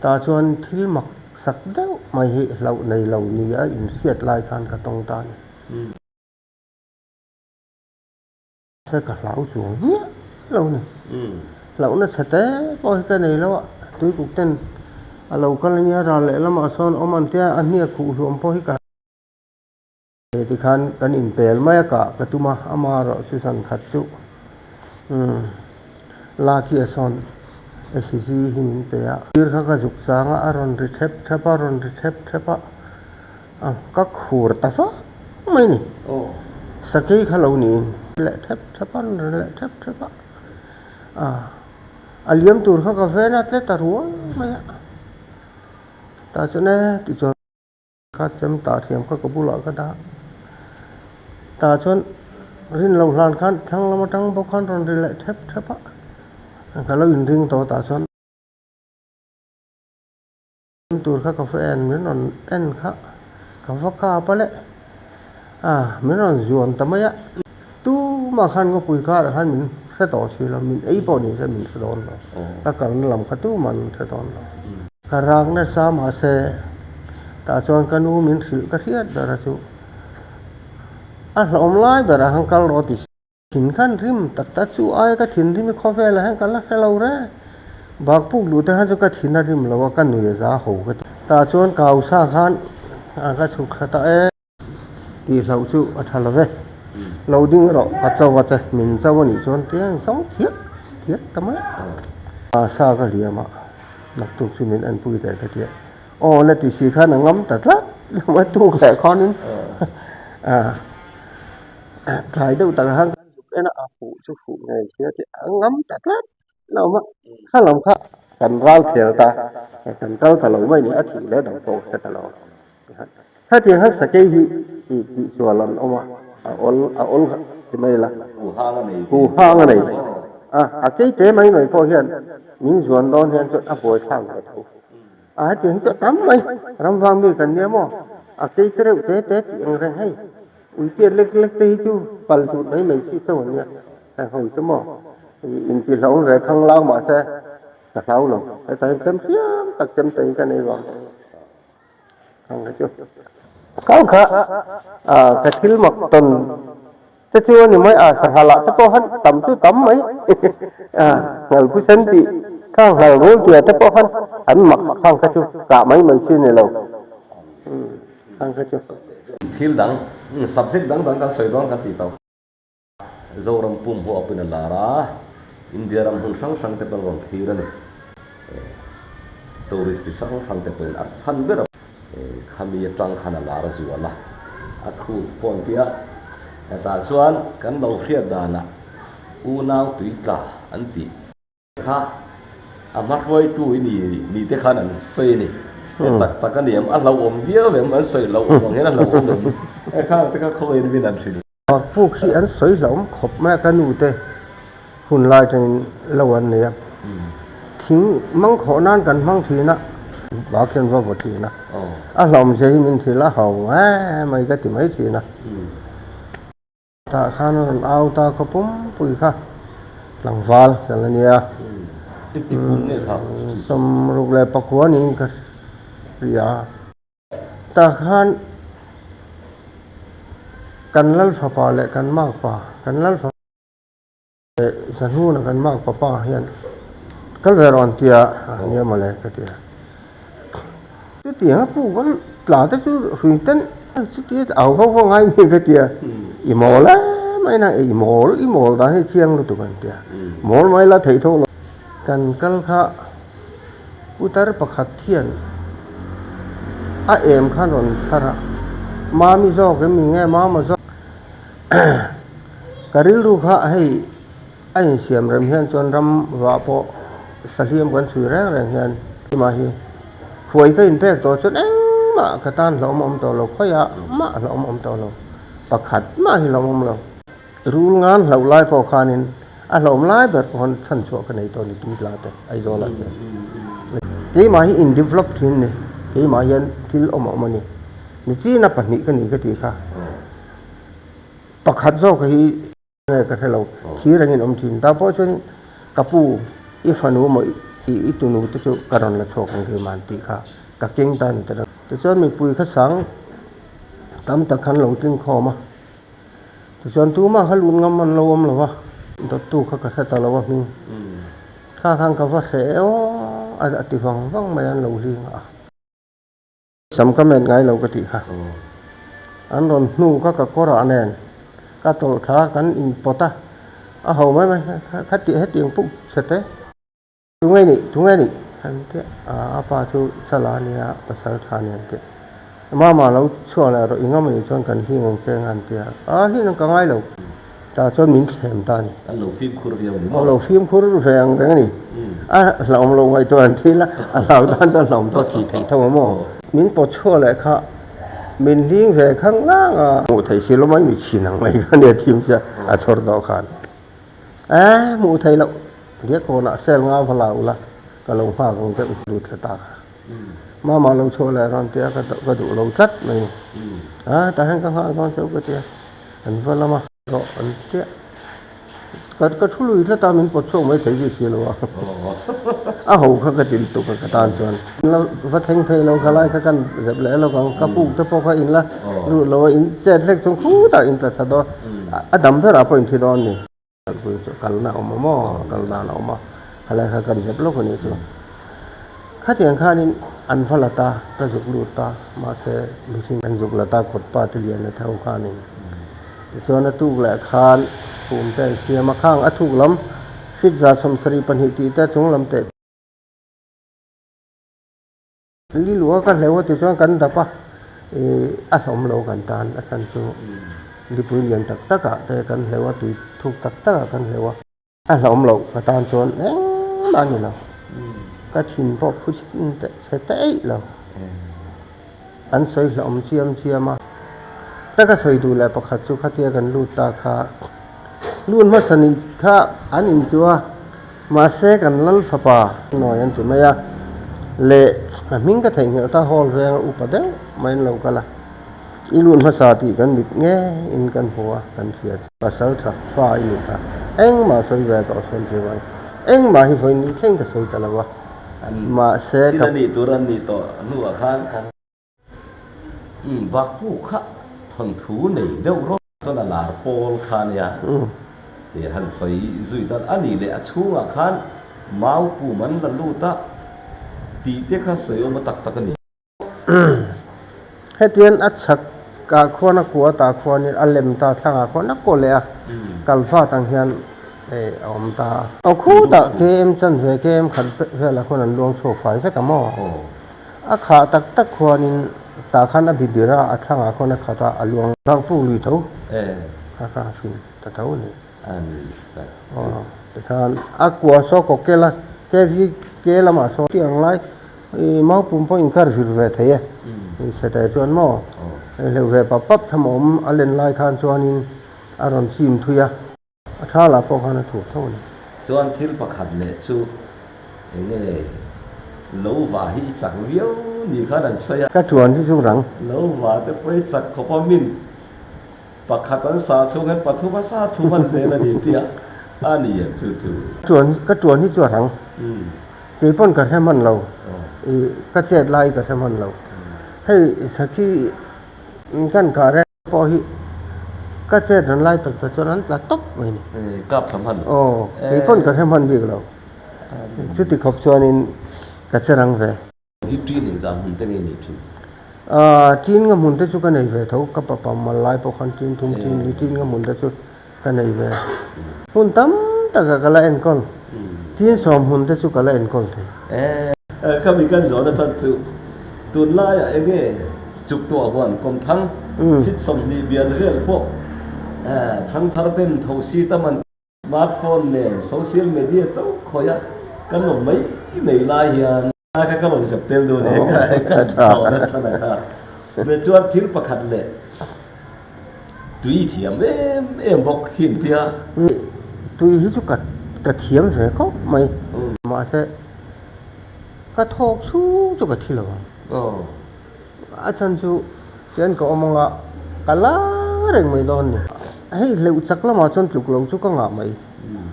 Tah chuan thil mak sak deuh mai hi hlauh nei lo ni a inhriat lai khan ka tawng ta a ni. Se ka hlau chuang miah lo ni. Hlauhna chhe te pawh hi ka nei lo a, tuikuk ten a lo kal ania ral lehlamah sawn awm an tia a hniak khuh hluam pawh hi ka He tikhan kan inpel mai a kah ka tum a, amaherawh chu zan khat chu umm Lakhi a sawn SEC hi min pe a. Tir kha ka zuk chang a, a rawn ri thep thep a, rawn ri thep thep a, ka khur ta vak mai ni. Sakei kha lo niin leh thep thep a, rawn ri leh thep thep a, a liam tur kha ka ven a tle ta rual mai a, tah chuan e tichuan. Ka chem tah thiam kha ka bulah ka dah. Tah chuan rin lo hlan khan thlang lam atang bawk khan rawn ri leh thep thep a, ka lo inring tawh tah chuan tur kha ka va en min rawn en kha ka va kap a le a min rawn zuan ta mai a, tumah khan ngawpui karah khan min hre tawh si lo, min ei pawh ni se min hre dawn lo, ka kalna lam kha tumah min hre dawn lo. Ka rak nasa mahse. Tah chuan ka nu min hrilh ka hriat ber a chu a hlauhawm lai berah khan kal rawh ti thin khan rim tak tak chu aia ka thinrim i khawvelah hian ka la hre lo reng. Bakpuk luh te khan chu ka thin a rim lo a, ka nui a za ho ka ti. Tah chuan kausa khan ka chhuk thla ta e. Tih hlauh chu a tha lo ve. Lo ding rawh ka cho a che, min cho a nih chuan tiang zawng thiat thiat ta mai a. Sa ka hliam a, naktuk chu min enpui teh ka ti a. Aw na ti si khan a ngam ta tlat lo mai tuk leh khanin tlai deuh tak khan kan zuk en a, a fuh chu fuh ngei sia tih a ngam ta tlat lo mai. Kha lam kha kan ral khel ta, kan kal ta lo mai ni, a thih leh dang pawh hre ta lo. Hetiang hian sakei hi tih tihsual an awm a, a awl a awl ti mai la. Huhang a nei. Huhang a nei. A, a kei te mai mai pawh hian min zuan dawn hian chuan a buai thlak ve tho. A hetiang hi chu a tam mai, ramvang mi kan nia maw? A kei te reuh te te tih ang reng hei, uitiat lek lek te hi chu pal tut mai mai chi chauh an nia, heng ho chu maw intihlawm ve thang lau mahse ka hlau lo, hetah hian chem hriam tak chem te hi ka nei vang. Kau kha ka thil mak tawn te chu a ni mai a, sangha lah te pawh khan tam chu tam mai nghal phusen tih kha nghal rul tia te pawh khan an mak khang kha chu kah mai mai chi ni lo khang kha chu. Thil dang subject dang dang kan sawi dawn kan tih tawh. Zoram pum huap in a lar a, India ram hmun hrang hrang te pawh an rawn thlir a ni. Tourist chi hrang hrang te pawhin a chhan ber a. Khami atang khan a lar a zual a, a thut pawh an ti a. Hetah chuan kan lo hriat danah unau tuitla an tih. Kha a hma hruaitu i ni ni te khan an sawi a ni. He tak tak a ni em? A hlauhawm viau em? An sawi hlauhawm ang hian a hlauhawm em? He khang te kha khawvein min an hrilh. Bakpuk hi an sawi hlauhawm khawp mai a, ka nu te hun lai tangin lo an nei a. Thing mang khawh nan kan hmang thin a, bak hian va vaw thin a. A hlauhawm zia hi min hrilh a, hau mai ka ti mai thin a. Tah khan a rawn au ta khaw pumpui kha tlangval fel a nia. 69 niin ka hria. Tah khan kan Lalfapa leh kan Makpa, kan Lalfapa leh Zahnuna kan Makpa pa hian kal ve rawh an tia a nia mawle ka ti a. Chutiang a puk an tla te chu hrui ten chutia au ho ho ngai mi ka tia i mawl em mai na i mawl i mawl dan hi chiang lutuk an tia mawl mai la theih tho lo. Kan kal kha putar pakhat hian a em khan rawn chhar a mami zawk em mi nge mama zawk ka rilru kha hei a insiam rem hian chuan ram vah pawh sahliam kan chhui reng reng hian keimah hi huai ka inpek tawh chuan engmah ka tan hlauhawm awm tawh lo khawiah mah hlauhawm awm tawh lo pakhat mah hi hlauhawm awm lo rul ngan hlauh lai pawh khanin a hlauhawm lai ber pawh khan chhan chhuah ka nei tawh ni tui tla te Aizawl ah hian keimah hi in develop thin ni keimah hian thil awm a awm a ni nichina pahnih ka ni ka tih kha pakhat zawk hi Nge ka hre lo, thir angin awm thin. Ta pawh chuan ka pu i fanu maw i i tunu te chu ka rawn la chhuak ang keimah an tih kha ka keng ta a ni ta lo. Tichuan mipui kha sang tam tak khan lo tling khawm a, tichuan tumah kha lut ngam an lo awm lo va, dawttu kha ka hre ta lo a hming kha khan ka va hre e aw a ti vang vang mai a an lo hling a. Sam ka met ngai lo ka tih kha. An rawn hnu kha ka kawrah nen ka tawlh thla kan inpawt a, a ho mai mai kha tih hetiang puk chhe te. Tunge nih, tunge nih an ti a, a pa chu Chala a nia, pasal tha a ni an ti. Mama lo chhuak leh rawh, i ngam anih chuan kan hling ang che an ti a, a hling ang ka ngai lo. Tah chuan min thlem ta a ni. An lo fimkhur viau a ni maw? An lo fimkhur ve ang reng a ni. A hlauhawm lo ngaihtuah an thil a, a hlau tan chuan hlauhawm tawh thih theih tho a maw? Min pawt chhuah leh kha min hling ve khang lang a. Hmuh theih si lo mai mi chhin ang mai kha nia thim sia a chhawr tawh khan. Eeh hmuh theih loh Diakkawnah sel nga va la ula ka lo nghak ang deuh lut thla ta kha. Mama lo chhuah leh rawn tia ka duh lo tlat mai ni. A tah hian ka nghak dawn chauh ka tia. An va lam a. Rawh an chiah. Ka ka thu lui tlat a, min pawt chhuak mai thei bik si lo a. A ho kha ka ti lutuk a ka tan chuan. In la va thleng phei lo kha lai kha kan zep leh lawk ang, ka puk te pawh kha in la lut lo a, in chet hlek chuan khutah in tla thla dawn, a dam berah pawh in thi dawn a ni. Kalpui chu kalna a awm a maw, kal dan a awm a, khalai kha kan zep lawk a nih chu. Khatiang khanin an va la ta, ka zuk lut ta, mahse mihring an zuk la ta kawt pa te lian a tho khanin. Tichuan a tuk leh khan phum te an siam a, khang a thuk lam feet 72 tih te chung lam teh. Li luh a ka hleuh a tichuan kan dap a, ih a hlawm lo kan tan a chhan chu lipui lian tak tak ah te kan hleuh a, tui thuk tak tak ah kan hleuh a. A hlawm lo ka tan chuan engmah a ni lo, ka thin pawh phu chhin teh chhe ta eih lo. An sawi hlawm chiam chiam a, ka ka sawi duh leh pakhat chu khatia kan lut ta kha lut hmasa nih kha an inchu a. Mahse kan lal fapa nawi an ti mai a, leh a hming ka theihnghilh ta hall venga upa deuh mai an lo kal a, i lut hmasa tih kan mit nge in kan hmu a, kan hria chu. Pasal tha fa i nih kha, engmah sawi ve tawh sawn chi mai, engmah hi vawi ni thleng ka sawi ta lo a, mahse ka. Thil a nih tur an nih tawh hnuah khan. Umm Bakpu kha thawnthu nei deuh rawh chuan a lar pawl kha nia tih han sawi zui dan a nih leh a chhungah khan mau pum an la lut a tih te kha sawi awm a tak tak a ni. Hetian a chhak ah khuan a kua tah khuanin a lem ta thlangah khuan a kaw leh a kalvat ang hian a awm ta a. Aw khutah KM chanve KM khat velah khuan an luang chhuak fai vek a maw? A khah tak tak khuanin tah khan a bibir a, a thlangah khuan a khat a, a luang bang puk lui tho kha kha a hrin ta tho a ni. Aw tikhan a kua saw kaw kel a, KV ke lamah saw tih ang lai i mau pum pawh inkar vir ve thei e, chhete chuan maw hleuh ve pap pap tham a awm a len lai khan chuanin a rawn chim thui a. A tha lah pawh khan a thup tho a ni. Chuan thil pakhat leh chu eng nge lo va hi i chak viau ni khan an sawi a. Ka tuan hi chu rang. Lo va te pawh i chak khawp a min pakhat an sa chhung hian pathum a sa thum an zel a ni tia a ni em chu chu. Tuan ka tuan hi chu a rang. Kei pawn ka hre hman lo. I ka chet lai ka hre hman lo. Hei sakhi kan kah reng. Pawh hi ka chet ran lai tak tak chuan an tla tawp mai a ni. Kap thla hman. Aw, kei pawn ka hre hman bik lo. Chuti khawp chuanin ka che rang ve. Hi ṭin engzah hmun te ngei nei ṭhin? Aaa, ṭin nga hmun te chu ka nei ve tho. Ka papa mal lai pawh khan ṭin thum ṭin li ṭin nga hmun te chu ka nei ve. Hmun tam takah ka la enkawl. Ṭin sawm hmun te chu ka la enkawl thei. Khami kan zawhna chan chu tunlaiah eng nge chuk tuah huan kawmthang fit 20 bial vel pawh thangthar ten thosi tam an smartphone nen social media chauh khawih a kan awm mai mai lai hian a kha ka rawn zep tel dawn e ka zawhna chan a kha leh chuan thil pakhat leh tui thiam em em bawk hi an tia. Tui hi chu ka ka thiam ve khawp mai mahse ka thawk chhung chu ka thi lo ang. A chhan chu tian ka awm anga ka la reng mai dawn a ni. Hei hleuh chak lamah chuan tluk lo chu ka ngah mai.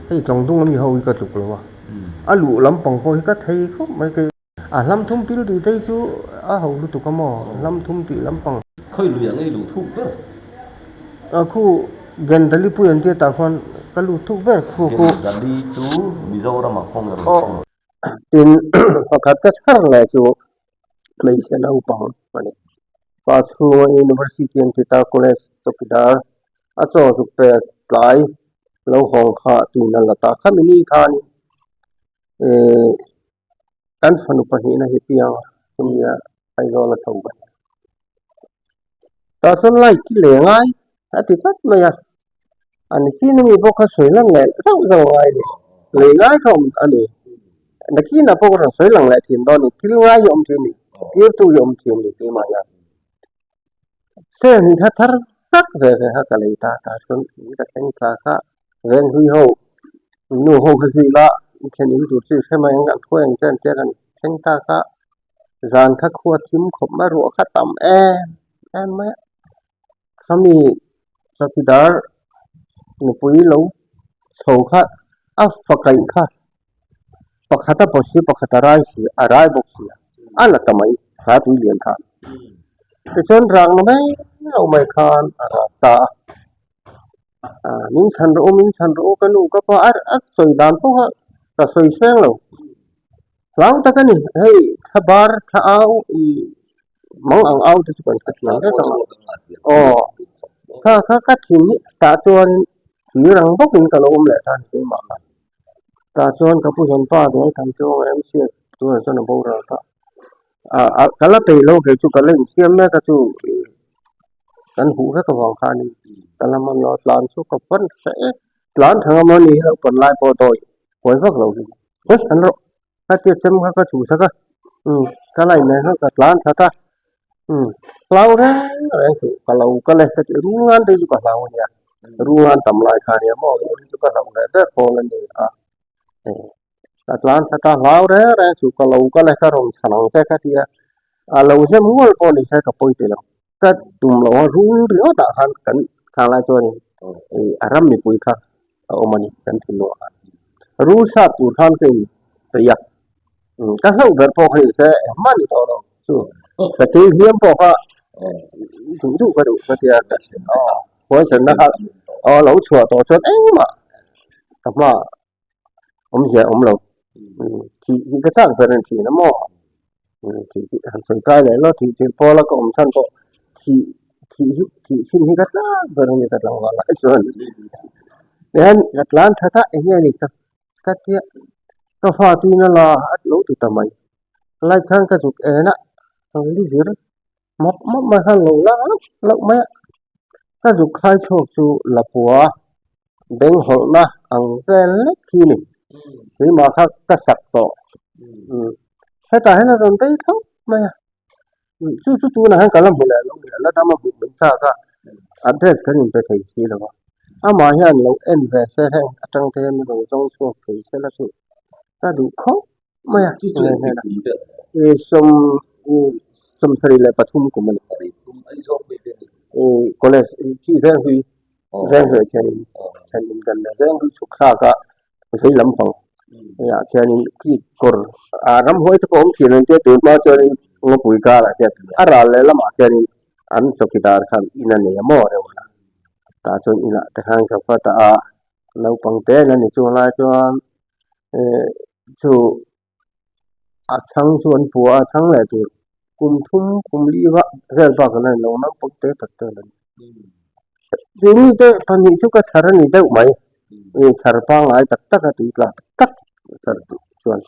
Hei tlawngdung ami ho hi ka tluk lo a, a luh lampang pawh hi ka thei khawp mai kei. A hlam thum pil tih te hi chu a ho lutuk a maw? Hlam thum tih lampang. Khawi lui ang ei luh thuk ber? A khu Gendali pui an tia tah khuan ka lut thuk ber khu khu. Gendali chu Mizoram ah kawng erawh chu. Tin, pakhat ka chhar leh chu hmeichhe naupang a ni. Pa chhunga University an ti ta College chawkidar a chaw zuk pek tlai lo hawng kha tuin a la ta. Khami ni khanin eh kan fanu pahnihna hi piang a chumia Aizawl a tho ka ni. Tah chuan light hi leh ngai a ti tlat mai a, a ni chin ami pawh kha sawi lang leh zauh zauh ngai a ni. Lei ngai kha awm a ni. Nakinah pawh ka rawn sawi lang leh thin dawn a ni. Thil ngai hi a awm thin a ni. Tirtu hi a awm thin a ni keimah hian. Sel hnih kha thar tak ve ve kha ka lei ta tah chuan in ka thleng thla kha veng hlui ho nu ho kha zui la in thlen in tur chu i hre mai ang an khawi ang che an tia kan thleng ta kha zan kha khua thim khawp mai ruah kha tam em em mai a khami chawkidar nupui lo. chho kha a fa kaih kha pakhat a pawh si pakhat a rai si a rai bawk si a a la ta mai kha tui lian khan tichuan rangna mai lo mai khan a rak ta a ah min chhan rawh u min chhan rawh u ka nu ka pa a a sawi dan pawh kha ka sawi seng lo hlau tak a ni hei thla bar thla au ih mang ang au te chu kan hrethiam vek ang aw kha kha ka thin hi tah chuan thir ang bawkin ka lo awm leh ta a ni keimah khan tah chuan ka pu hian pa duai tam chu MCS tunah chuan a boral ta ah ka la peih lo kei chu ka la insiam mek a chu kan huh vek avang khanin ka la hman lo a tlan chu ka pan hreh e tlan tha ngam a ni hi lo pan lai pawh dawi huai vak lo hi hawi an rawh. Ka tia chem kha ka chhuhsak a umm ka line nen khan ka tlan that a umm hlau reng reng chu ka lo kal e ka ti rul ngan te chu ka hlau a nia rul ngan tam lai kha ania maw rul hi chu ka hlauh leh ber pawl a ni a ka tlan that a hlau reng reng chu ka lo kal e ka rawn chhan ang che ka ti a a lo zem ngual pawh ni se ka pawi ti lo ka tum loh a rul ringawt ah khan kan khang lai chuan in a ram mipui kha a awm a ni kan thinlung ah khan rul sat tur khan ka in peih a ka hlauh ber pawh kha ni se engmah ni tawh lo chu sakei hliam pawh kha duh duh ka duh ka tia huaisanna kha aw lo chhuah tawh chuan engmah ka hmaah awmzia a awm lo thih hi ka chak ber a ni thin a maw thih hi han sawi kai leh lawk thih thil pawla ka awm chhan pawh thih thih hi thih chhin hi ka chak ber a ni ka tlangval lai chuan tihian ka tlan that a eng nge ni ka ka tia ka fa tuina la a lo ti ta mai lai khan ka zuk en a li zir map map mai khan lo la lauh lauh mai a ka zuk khai chhuak chu lapua beng hawlhna ang vel lek hi a ni keimah kha ka sak tawh hetah hian a rawn bei thlauh mai a chu chu tunah hian ka la hmu leh lo ni a la dam a hmuh mai chak a address kan inpe thei si lo va amah hian lo en ve se heng atang te hian rawn zawng chhuak thei se la chu ka duh khawp mai a 33 kum a ni college chi veng hlui veng hlui khianin thenin kan la veng hlui chhuk thlak a vei lampang heiah khianin khi kawr ah ramhuai te pawh awm thin an tia tun hma chuanin ngawpui karah khian a ral leh lamah khianin an chawkidar khan in a nei a maw reuh a tah chuan inah te khan ka va dah a naupang te an ni chuang lai chuan eh chu a chhang chu an pua a chhang leh tur kum thum kum li vah vel bak an la ni lo naupang te tak te an la ni chu mi te pahnih chu ka chhar a ni deuh mai ih chhar pangngai tak tak a tui tla tak tak chhar duh chuan.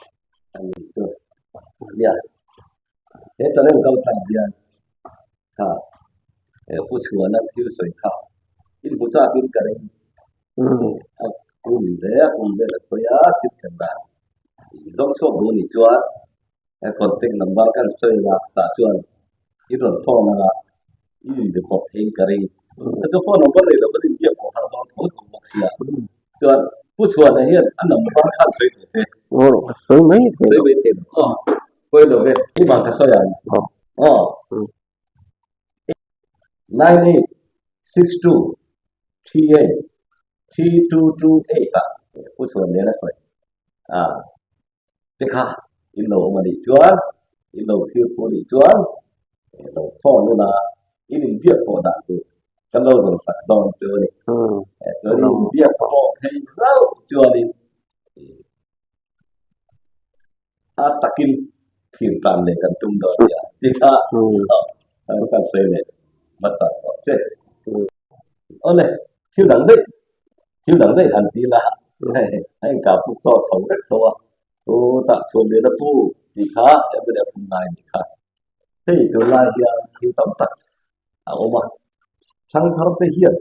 He channel kal tlang hian kha pu chhuana thil sawi kha in hmu chak in ka ring a kum leh a kum vel a sawi a thil thlen dan zawng chhuak duh anih chuan contact number kan sawi la tah chuan i rawn phone anga i inbe pawh thei in ka ring chu phone number nei lo kan inbiak pawh har dawn tho tho bawk sia chuan pu chhuana hian a number khan sawi thei che sawi mai sawi mai thei lo Pawi lo ve, keimah ka sawi ang. Aw. 9862383228 ah Pu Chhuan nen a sawi. Ah, te kha in lo awm a nih chuan, in lo thlir phu a nih chuan, lo phone ula in inbiak pawh dah tur kan lo zawn sak dawn chu a ni. Chuan in inbiak pawh thei hlauh chuanin A takin thir tan leh kan tum dawn nia tih kha kan sawi leh hmasa tawh che. Awle, thil dang daih, thil dang daih han ti la, a inkah puk tawh chho vek tho a, u tah chhuah leh la pu tih kha MLA phun ngai a nih kha. Hei tunlai hian thil tam tak a awm a, thangthar te hian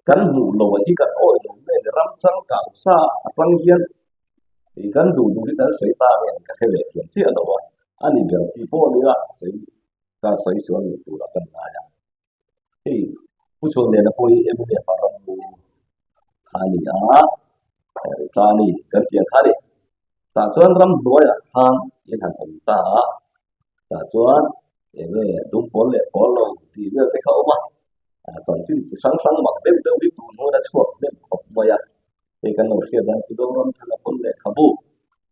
Kan hmuh lo a hi kan awih lo nge ni ram changkang sa atang hian ih kan duh duh hi kan sawi ta nge ka hre ve thiam chiah lo a, a ni ber tih pawh nia sawi ka sawi sual loh turah kan ngai a. Hei Pu Chhuanliana pawh hi mnf ah ram mu kha a ni a, ta a ni kan tih ang kha a ni. Tah chuan ramhnuaiah khan in han awm ta a, tah chuan eng nge dumpawl leh pawl lo tih vel te kha a awm a. Chanchin chi hrang hrang mak deuh deuh hi tun hnuaia chhuak hnem khawp mai a. Hei kan lo hriat dan chu Zoram thana pawn lehkhabu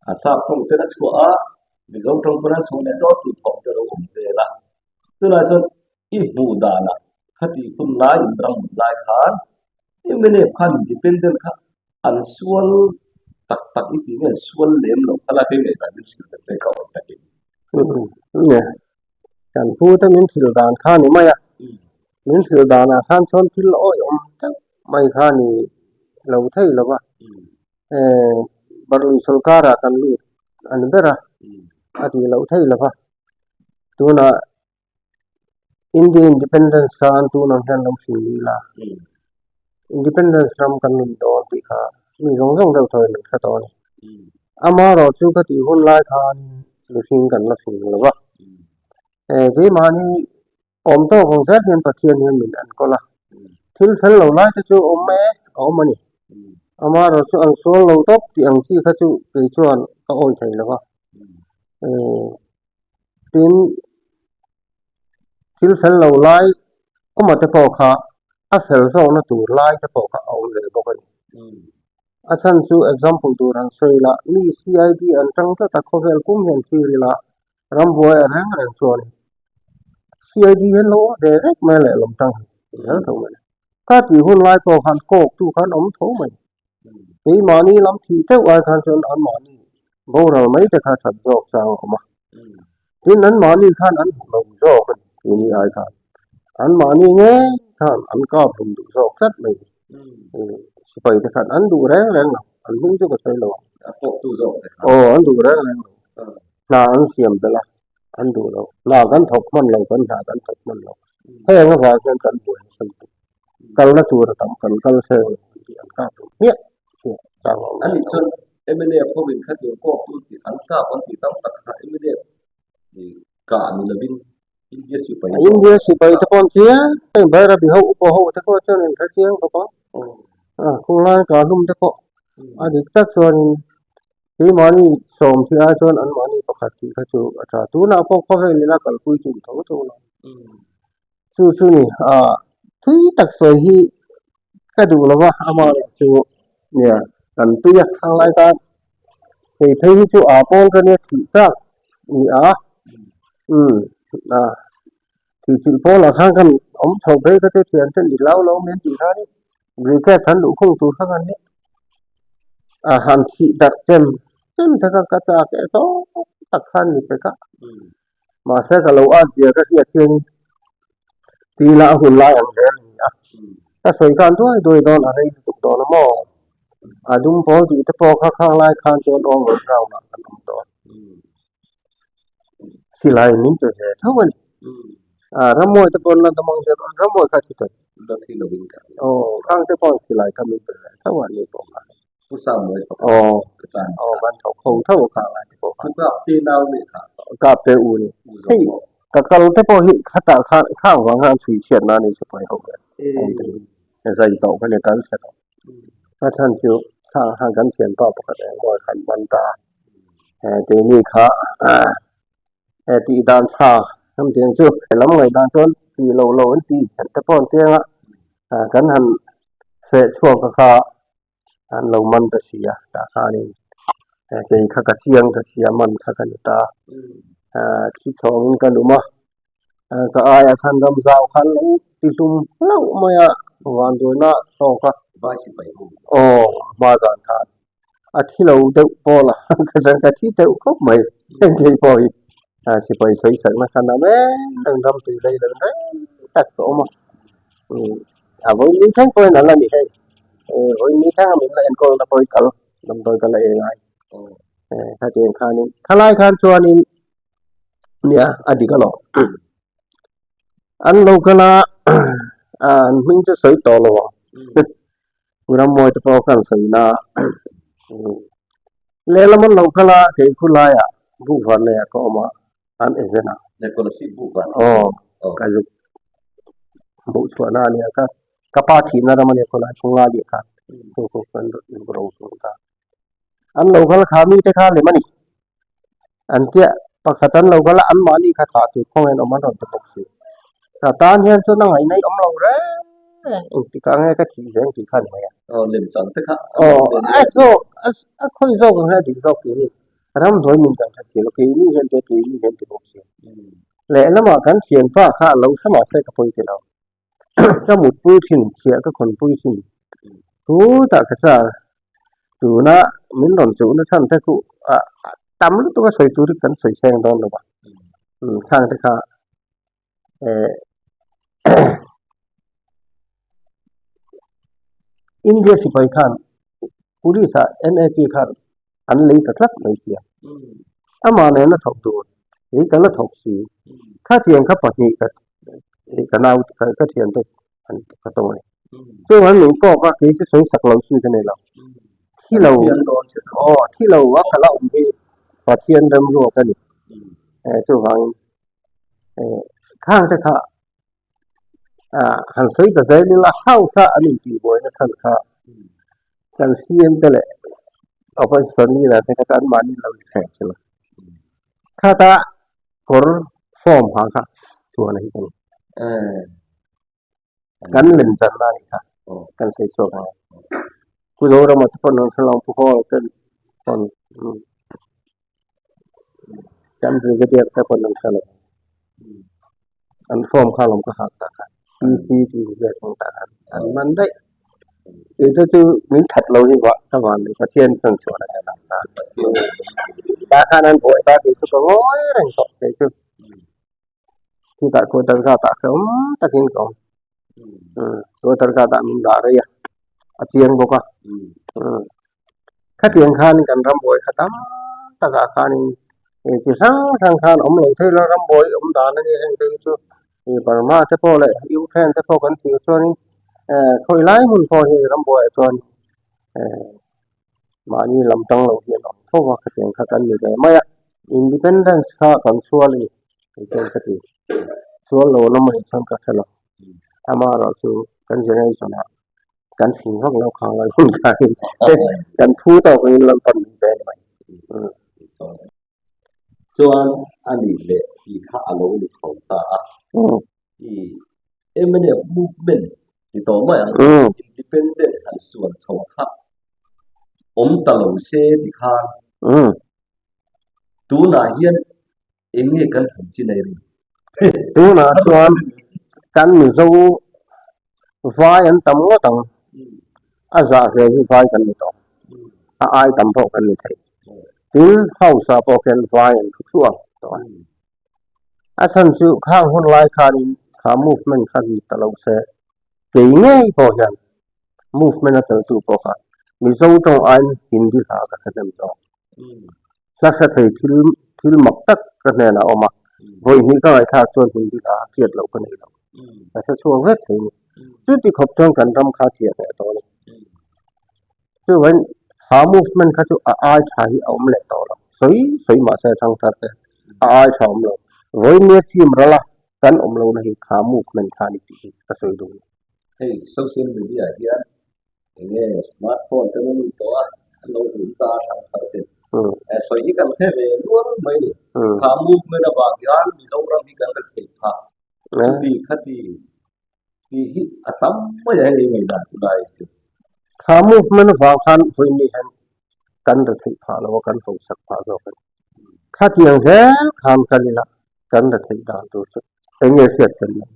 a sap tawng ten a chhuah a, Mizo tawng pawn a chhuah leh dawn tih thawm te lo awm vel a. Tunah chuan i hmuh danah khati hun lai inram mut lai khan MNF khan independent kha an sual tak tak i tih nge an sual lem loh kha la kei ngaihdan min hrilh ve che ka awm takin. Nge kan pu te min hrilh dan kha ni mai a, min hrilh danah khan chuan thil awihawm deuh mai kha ni lo thei lo va, Barlui sawrkarah kan lut a ni ber a, a tih loh thei lo va, tunah India Independence kha an tunah hian lo hrilh ni ila, Independence ram kan nun dawn tih kha mi zawng zawng deuh thaw in an hre tawh a ni. Amaherawh chu ka tih hun lai khan mihring kan la fing lo va, keimahni awm tawk ang zel hian Pathian hian min enkawl a, thil fel lo lai te chu awm e a awm a ni. Amaherawh chu an sual lo tawp tih ang chi kha chu kei chuan ka awi thei lo va. Tin, thil fel lo lai awma te pawh kha a fel zawkna tur lai te pawh kha a awm ve bawk a ni. A chhan chu example tur an sawi ila, mi CID an tang tlat a, khawvel pum hian thlir ila, rambuai a reng reng chuan CID hian lo awm ve vek mai a lehlam tang hi zel tho mai. Ka tih hun lai pawh khan kawk tu khan awm tho mai. Keimahni lam thih deuh ai khan chuan anmahni boral mai te kha that zawk chang a awm a. Tin, anmahni khan an hmu lo zawk a ni tuni ai khan. Anmahni ngei khan an kap hlum duh zawk tlat mai. Sipai te khan an duh reng reng lo, an hming chu ka sawi lo ang. Aw, an duh reng reng lo. Hna an siam belh a, an duh lo. Hna kan thawk hman lo, kan hna kan thawk hman lo. Heng avang hian kan buai nasa lutuk. Kalna tur a tam kan kal seng lo an tih an kap lo hmiah hmiah chang ang Ani chuan MNF ho in khatiang pawh tu tih an kap an tih tam tak kha MNF kah ni lovin India sipai zawk India sipai te pawh an chiang heng Bairabi ho upa ho te pawh chuan an hre chiang khawp a a khunglai kah hlum te pawh a dik tak chuanin keimahni sawm thih ai chuan anmahni pakhat tih kha chu a tha tunah pawh khawvel ina kalpui chu tho tho lo. Chu chu ni a thui tak sawi hi ka duh lo va amah erawh chu nia kan tui a thlang lai tan hei phei hi chu a pawn ka nia thih chak ni a umm a thih chilh pawl ah khan kan awm chho phei kha te thian ten i lau lo min tih khan brigade han luh khung tur kha kan nia a han thih darh chem chem te kha ka chak e tawp tak khan ni pek a. Mahse ka lo at zia ka hriat hian tila a hun lai ang zel a ni a. Ka sawi khan duai duai dawn a rei lutuk dawn a maw? A dum pawl tih te pawh kha khang lai khan chuan all round ah kan awm tawh a. Silai min pe ve tho a ni. A rammawi te pawh an la dam ang zel a, rammawi kha thi tawh. Aw khang te pawh silai kha min pe ve tho a ni pawh kha. Pu Samuel pakhat Aw ka tan aw kan thawk ho tho a khang lai te pawh khan. Pu Kap te nau nge kha? Kap te u ni. U zawk Hei maw? ka kal te pawh hi khatah khan khang vang khan chhui chhiat nan in sipai ho ve awm te hi zai tawh ka ni kan chhe tawh. A chhan chu khang khan kan thianpa pakhat engmaw khan man ta a. He keini kha he tih dan tha ram tiang chu lam ngaihdan chuan tih loh loh an ti te pawh an tiang a kan han feh chhuak a kha. an lo man ta si a tah khanin kei kha ka chiang ta si a man kha ka ni ta ah thi chhawngin ka lum a ka aiah khan ram zau khan lo ti hlum hlauh mai a vanduaina tawk a aw hma zan khan a thi lo deuh pawl a ka chuan ka thi deuh khawp mai engthei pawh hi sipai sawi sakna khan a mek ram tui lei lo reng tak ka awm a. A vawi ni thleng pawhin a la ni hei vawi ni thleng a min la enkawl na pawh hi kal damdawi ka la ei ngai khatiang khanin thalai khan chuanin nia a dik alawm an lo kal a an hming chu sawi tawh lo ang rammawi te pawh khan sawi na lehlam an lo kal a kei khu laiah bukvar neiah ka awm a. an agent a aw ka zuk hmuh chhuah na ania ka ka pa thihna ram ania khawlai chhunga leh kha chu chu kan zuk ro chu ta an lo kal kha mi te kha lem ani an tia pakhat an lo kal a an mahni kha thah tur khawngaih an awm an rawn ti bawk si ka tan hian chuan a ngaih na hi awm lo reng. Engtikah nge ka thih zel tih kha a ni mai a. Aw lemchan te kha. Aw a zawk a khawi zawk ang hian a dik zawk tih hi ramhnuai min dan kha si lo keini hian te keini hian ti bawk si. Lehlamah kan thianpa kha a lo hre mahse ka pawi ti lo. Ka mutpui thin chiah ka khawnpui thin chutah ka char tuna min rawn chuhna chhan te chu tam lutuk a sawi tur hi kan sawi seng dawn lo va khang te kha eh India sipai khan police ah NAP khan an lei ta tlat mai sia amah nena thawk tur hi ka la thawk si khatiang kha pahnih ka ka nau ka thian te an ka tawng a ni chung an min kawk a kei chu sawi sak lo chi ka nei lo thi lo aw thi lo a ka la awm hi Pathian remruat a ni chuvangin khang te kha han sawi ta zel ila house a an intihbuaina chhan kha kan CM te leh opposition leader te kha chu anmahni lo inhreh si lo. Khata kawr form ha kha chuan a hi ka ni. Kan lemchanna a nih kha kan sawi chhuak ang. Pu Zorama te pawn an hre lo Pu Hall te pawn kan brigadier te pawn an hre lo. An form kha lawm ka hak ta kha PC tih ziak ang tah khan an man daih. Kei te chu min that lo hi vah ka van leh Pathian chuan chhuah na hian an tan. Tah khan an buai ta tih chu ka ngawi reng tawh kei chu. Chutah chuan dargah ah hrehawm takin ka awm. Chuan dargah ah min dah rei a, a chiang bawk a. Khatiang khanin kan rambuai kha tam takah khanin chi hrang hrang khan awm lo thei lo rambuai awm dan a nia heng te hi chu Burma te pawh leh Ukraine te pawh kan thlir chuanin khawi lai hmun pawh hi rambuaiah chuan mahni lam tang lo hian awm fo a khatiang kha kan ni ve mai a independence kha kan sual a ni kei chuan ka ti sual lo na mai chuan ka hre lo amaherawh chu kan generation ah kan fing vak lo khang lai hun kha hi kan phu tawk in lam pan ve a ni mai. Chuan a nih leh tih kha a lo ni chho ta a. I mnf movement ti tawh mai ang independent han sual chho kha awm ta lo se ti khan tunah hian eng nge kan thlen chin a rin? Tunah chuan kan Mizo vai an tam ngawt ang. A zah ve hi vai kan ni tawh. A ai tam pawh kan ni thei. Tin, house ah pawh khian vai an thu thluak tawh a. A chhan chu khang hun lai khanin kha movement kha ni ta lo se, kei ngei pawh hian movement a teltu pawh kha Mizo tawng aiin Hindi hla ka hre hnem zawk. Hla hre thei thil thil mak tak ka hnenah a awm a, vawi hnih ka ngaihthlak chuan Hindi hla hriat loh ka nei lo. Ka hre chhuak vek thei a ni. Chuti khawp chuan kan ram kha a thiah hneh tawh a ni. Chuvain ha movement kha chu a ai tha hi a awm leh tawh lo. Sawi sawi mah se thang thar te a ai tha awm lo. Vawinia chim ral a kan awm lohna hi kha movement kha a ni tih hi ka sawi duh a ni. Hei social media hian eng nge smartphone te lo lut tawh a, an lo hum ta a thang thar te. Sawi hi kan hre ve nual mai a ni. Kha movement avang hian Mizoram hi kan ri theih phah. Chuti khati Tih hi a tam mai a hei ngaihdan chu lai chu. Thla movement avang khan vawiin hian kan ra theih phah lo a, kan hausak phah zawk a ni. Khatiang zel khan kal ila kan ra theih dan tur chu eng nge hriat kan nei,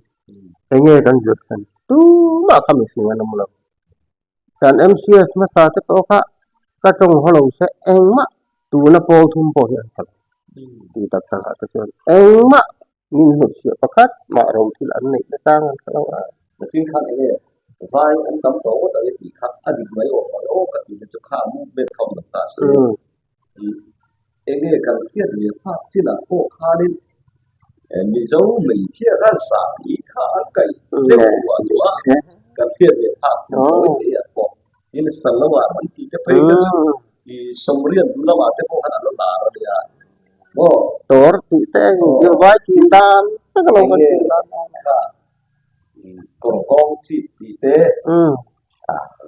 eng nge kan zir thlen tumah kha mihring an awm lo. Kan MCS hmasa te pawh kha ka tawng haw lo se engmah tuna pawl thum pawh hi an tha lo tih tak takah te chuan engmah Min hnutchhiah pakhat mah ro thil an neih nachang an hre lo a. Machine khan enge vai an tam tawh ngawt ang i tih kha a dik mai awm ang aw ka tih na chu kha movement kha awm lo ta se. Enge kan hriat ve phak chinah pawh khanin Mizo hmeichhia khan sahni kha an kaih deuh ruah duh a, kan hriat ve phak tawi te ah pawh in salawar an tih te phei kha chu i sawmriat lamah te pawh khan a lo lar a nia. Maw? Tor tih te eng vai chin dan vek a lo kan chin dan kha kawr kawng chi tih te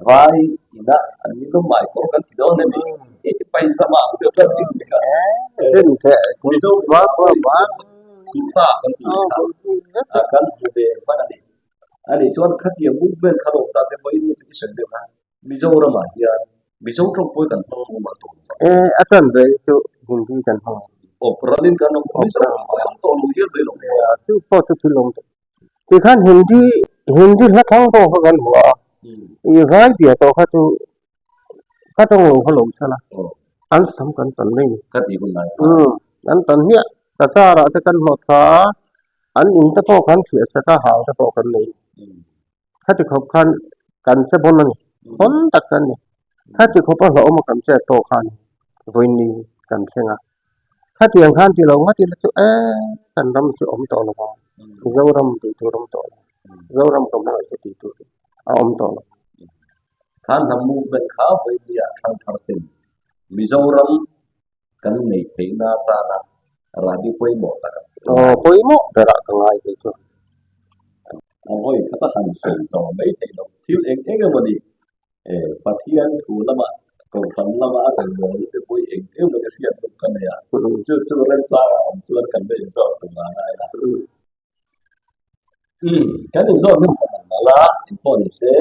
vai ina an ni lawm mai kawr kan ti dawn emi paisa mah ang deuh kan ti kha mizo va va va kurta kan ti kha kan hmu ve hman a ni. Ani chuan khatiang movement kha lawm ta se vawiin ni chu i sawi deuh kha Mizoramah hian Mizo tawng pawh kan hmang mumal tawh lo. E, a chan ve hi chu Hindi kan hmang ang. Awp ralin kan awm Mizo tawng pawh awm tawh lo hial mai lo. E, chu pawh chu thil awm tawh. Tikhan Hindi Hindi hla thlang pawh kha kan hmu a, i vai bia tawh kha chu ka tawng lo kha lo sala an sam kan tan mai ni. Ka ti hun lai. Umm, an tan hmiah. Ka car ah te kan hlawh tha a, an in te pawh kan hriat sak a, hau te pawh kan nei. Khati khawp khan kan che bawn a ni, bawn tak kan ni. Khati khawp a hlauhawm a kan chet tawh khan vawiin kan thleng a. Khatiang khan ti lo nghat ila chu e kan ram chu awm tawh lo va, Zoram tih tur awm tawh lo, Zoram ka hmangaih chu tih tur a awm tawh lo. Khan hnam movement kha vawiin ah thlang thar ten Mizoram kan neih theihna atana rahbi pawimawh tak a Aw pawimawh berah ka ngai thei chu. A vawi khat a han sawi tawh mai theih loh thil eng eng emaw ni Pathian thu lama Kohhran lama a rawn mawl te pawh hi eng eng emaw ni hriat duh ka nei a, chu chu remchanga awm chuan kan la inzawm tum a ngai la. Kan inzawm hi hman ang nal a, engpawh ni se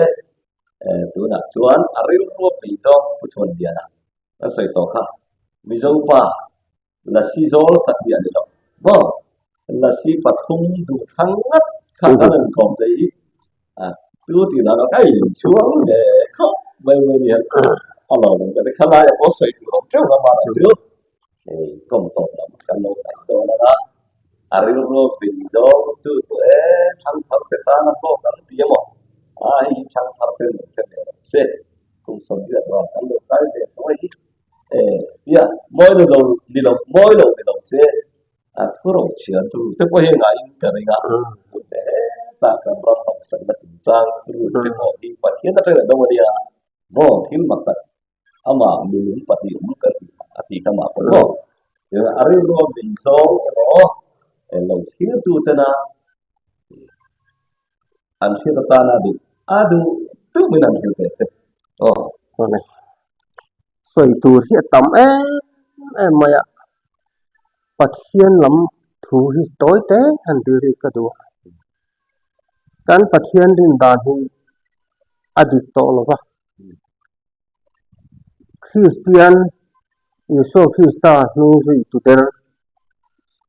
tunah chuan a rilru a peih zawk Pu Chhuanliana. Ka sawi tawh kha, Mizo pa Lasi zawl satliah ni lo maw? Lasi pathum duh thlang ngat kha kan rawn kawm daih hi a tu tih dan ah kha inchhuang hle khawp mai mai ni hian a lo awm ka ti. Khalai ah pawh sawi tur awm teuh ram ah chu hei kawm tawp lam kan lo ngaih dawn ang a, a rilru pin zawng chu chu e thlang thar te tan a hlawk ang ti emaw a hei hi thlang thar te nuam hre ve rawh se. Kum sawmriat rual kan lo kai ve tawh a hi e tia mawi lo lo ni lo mawi lo ni lo se a thu ro chhiar tu te pawh hi ngaiin ka ring a tute hetah kan ram hausak na chungchang thu te pawh hi Pathian atangin a dawng a nia maw thil mak tak amah minung pahnih awm kan tih a tih kha mah pawh maw a rilru a min zawng emaw lo thlir tu tena An hriat atana duh a duh duh min an hrilh teh se aw. Awle. Sawi tur hi a tam em em mai a, Pathian lam thu hi tawi te han dil rik ka duh a. Kan Pathian rin dan hi a dik tawh lo va. Kristian Isua Krista hnung zui tu der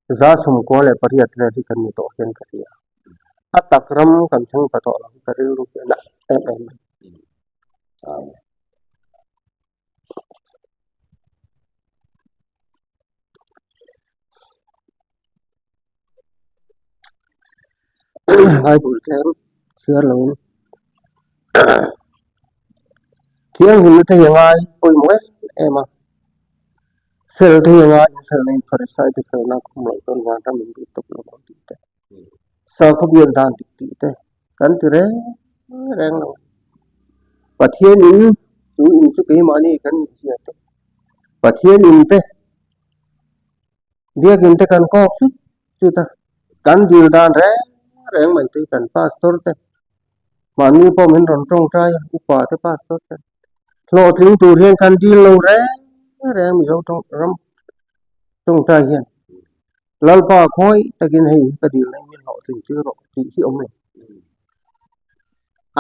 98 vel hi kan ni tawh hian ka hria. A tak ram kan thleng ta tawh lo hi ka rilru hi a na em em mai. Bible tlem chhiar loin thianghlimna te hi a ngai pawimawh em em a, fel te hi a ngai fel na in pharisai te felna a khum loh chuan vanram in lut tawp lo ang tih te sakhaw biak dan dik tih te kan ti reng reng lo Pathian in chu in chu keimahni kan inhria te Pathian in te. Biakin te kan kawk chut chut a, kan dil dan reng reng mai te hi kan pastor te mahni pawh min rawn tawngtai a, upa te pastor te hlawhtling tur hian kan dil lo reng reng Mizo tawng ram tawngtai hian Lalpa khawi takin hei hi ka dil na hi hlawhtling tir rawh tih hi awm lo.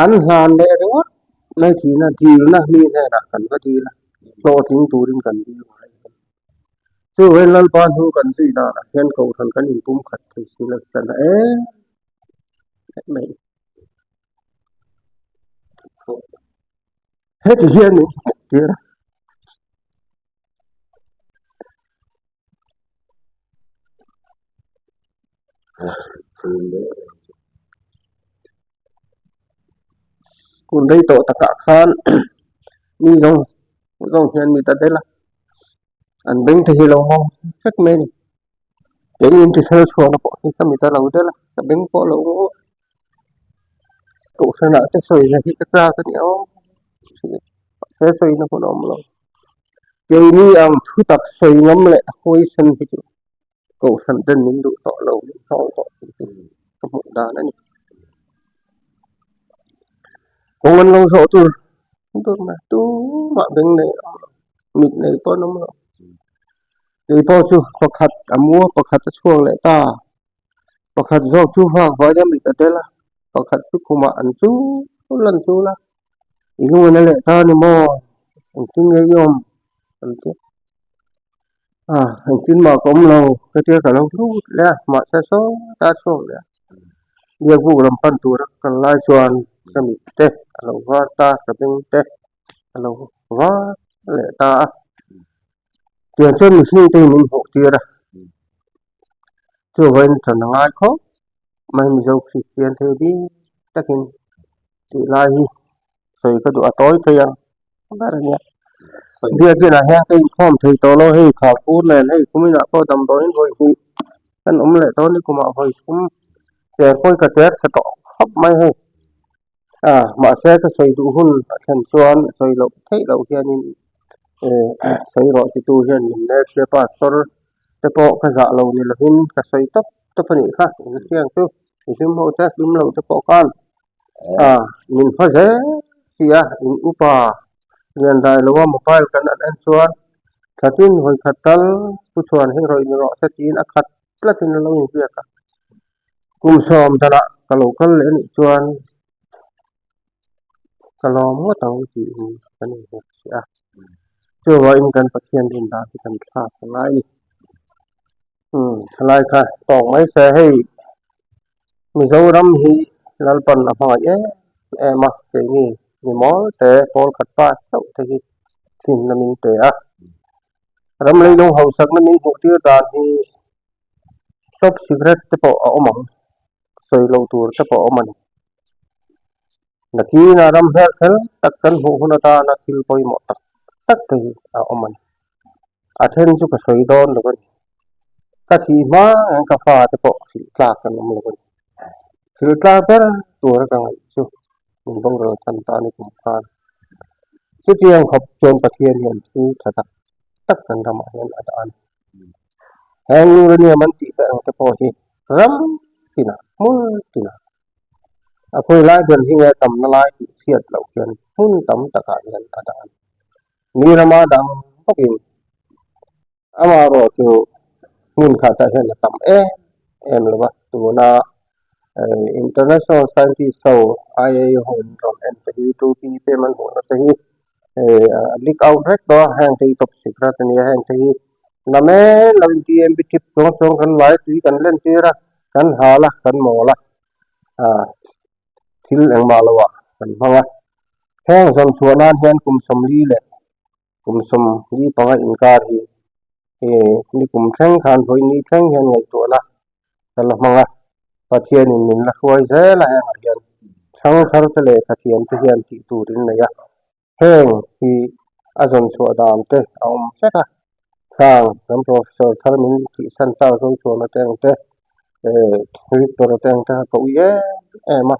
An hlan leh ringawt mai thina dilna mi hnenah kan va dil a, hlawhtling turin kan dil ngai a ni. Chu hian Lalpa hnu kan zui danah hian Kohhran kan inpum khat thei si lo chuan a em em mai. Heti hian min hmuh tir a. Hun rei tawh takah khan mi zawng zawng hian mi ta del a. An beng te hi lo ngawng vek mai a ni. Kei in ti thar chhuahna pawh hi ka mit a lo del a, ka beng pawh a lo ngawng a. Kohhranah te sawi la hi ka chak a ni aw. Mahse sawina hun a awm lo. Keini ang thu tak sawi ngam leh hawi sen hi chu Kohhran ten min duh tawh lo, min hnawl tawh tih hi ka hmuh dan a ni. Kawng an lo zawh tur tur mai tumah beng nei an awm lo, mit nei pawh an awm lo. Kei pawh chu pakhat a mu a, pakhat a chhuak leh ta. Pakhat zawk chu vak vai a mit a tel a. Pakhat chu khumah an chul an chul a, i lungin a leh ta a ni maw? Engtin nge i awm? An ti a, engtin mah ka awm lo ka tia ka lo lut leh a, mahse saw ta a chhuak leh a. Biakbuk lam pan tura ka kal lai chuan ka mit te a lo var ta, ka beng te a lo var leh ta a. Tiang chuan mihring te hi min hmuh tir a, chuvangin ṭan a ngai khawp mai Mizo Kristian thei bik takin tih lai hi sawi ka duh a tawi thei ang ber a nia. Biakinah hian ka inkhawm thei tawh lo hei Khalpur nen hei kuminah pawh damdawiin vawi hnih kan awm leh dawn ni kumah vawi thum cher pawh hi ka cher tha tawh khawp mai hei. A mahse ka sawi duh hun a thlen chuan sawi loh theih loh hianin eh sawi rawh titu hian min nek sia pastor te pawh ka zah lo ni lovin ka sawi tawp tawp a nih kha in hriang chu i hlim ho te hlim lo te pawh khan a min hma zel si a in upa lian dai lo a mobile kan an en chuan thlatin vawi khat tal pu chhuan hi rawih ni rawh se tiin a khat tlatin a lo inziak a. Kum sawm danah ka lo kal leh anih chuan ka lawm ngawt ang tiin kan inhnek si a. Chuvangin kan Pathian rin dan hi kan thlak a ngai a ni. Umm thalai kha tawk mai se hei Mizoram hi Lalpan a hmangaih em em a keini mi mawl te pawl khat pa chauh te hi thinna min pe a. Ram leilung hausakna min hmuh tir dan hi Top secret te pawh a awm ang, sawi loh tur te pawh a awm a ni. Nakinah ram hmel fel tak kan hmuh hun atana thil pawimawh tak tak te hi a awm a ni. A then chu ka sawi dawn lo a ni. Ka thih hma ang ka fa te pawh hrilh tlak an awm lo a ni. Hrilh tlak ber tura ka ngaih chu min boral san ta a ni kum khan. Chutiang khawp chuan Pathian hian thil tha tak tak kan ramah hian a dah a ni. Heng uranium an tih te ang te pawh hi ram tinah hmun tinah a khawi lai ber hi nge tamna lai tih hriat loh hian hmun tam takah hian a dah a ni. Mi rama dang bawkin amaherawh chu hmun khatah hian a tam em em lo va, tuna international scientist ho IAEA ho in rawn en te hi two P payment hmuhna te hi hei a leak out vek tawh a heng te hi top secret a nia heng te hi namen lo in TMB tip chuang chuang kan lai tui kan len tir a kan hal a kan mawl a ah thil engmah lo ah kan hmang a heng zawn chhuah nan hian kum sawmli leh kum sawmli panga inkar hi eh ni kum thleng khan vawi ni thleng hian ngaihtuahna ka la hmang a, Pathianin min la hruai zel a hengah hian thangthar te leh Pathian te hian tih tur in nei a, heng hi a zawn chhuah dan te a awm vek a, khang kan professor thar min thihsan chau zo chuan ateng te eh Victor ateng te kha ka ui em em a,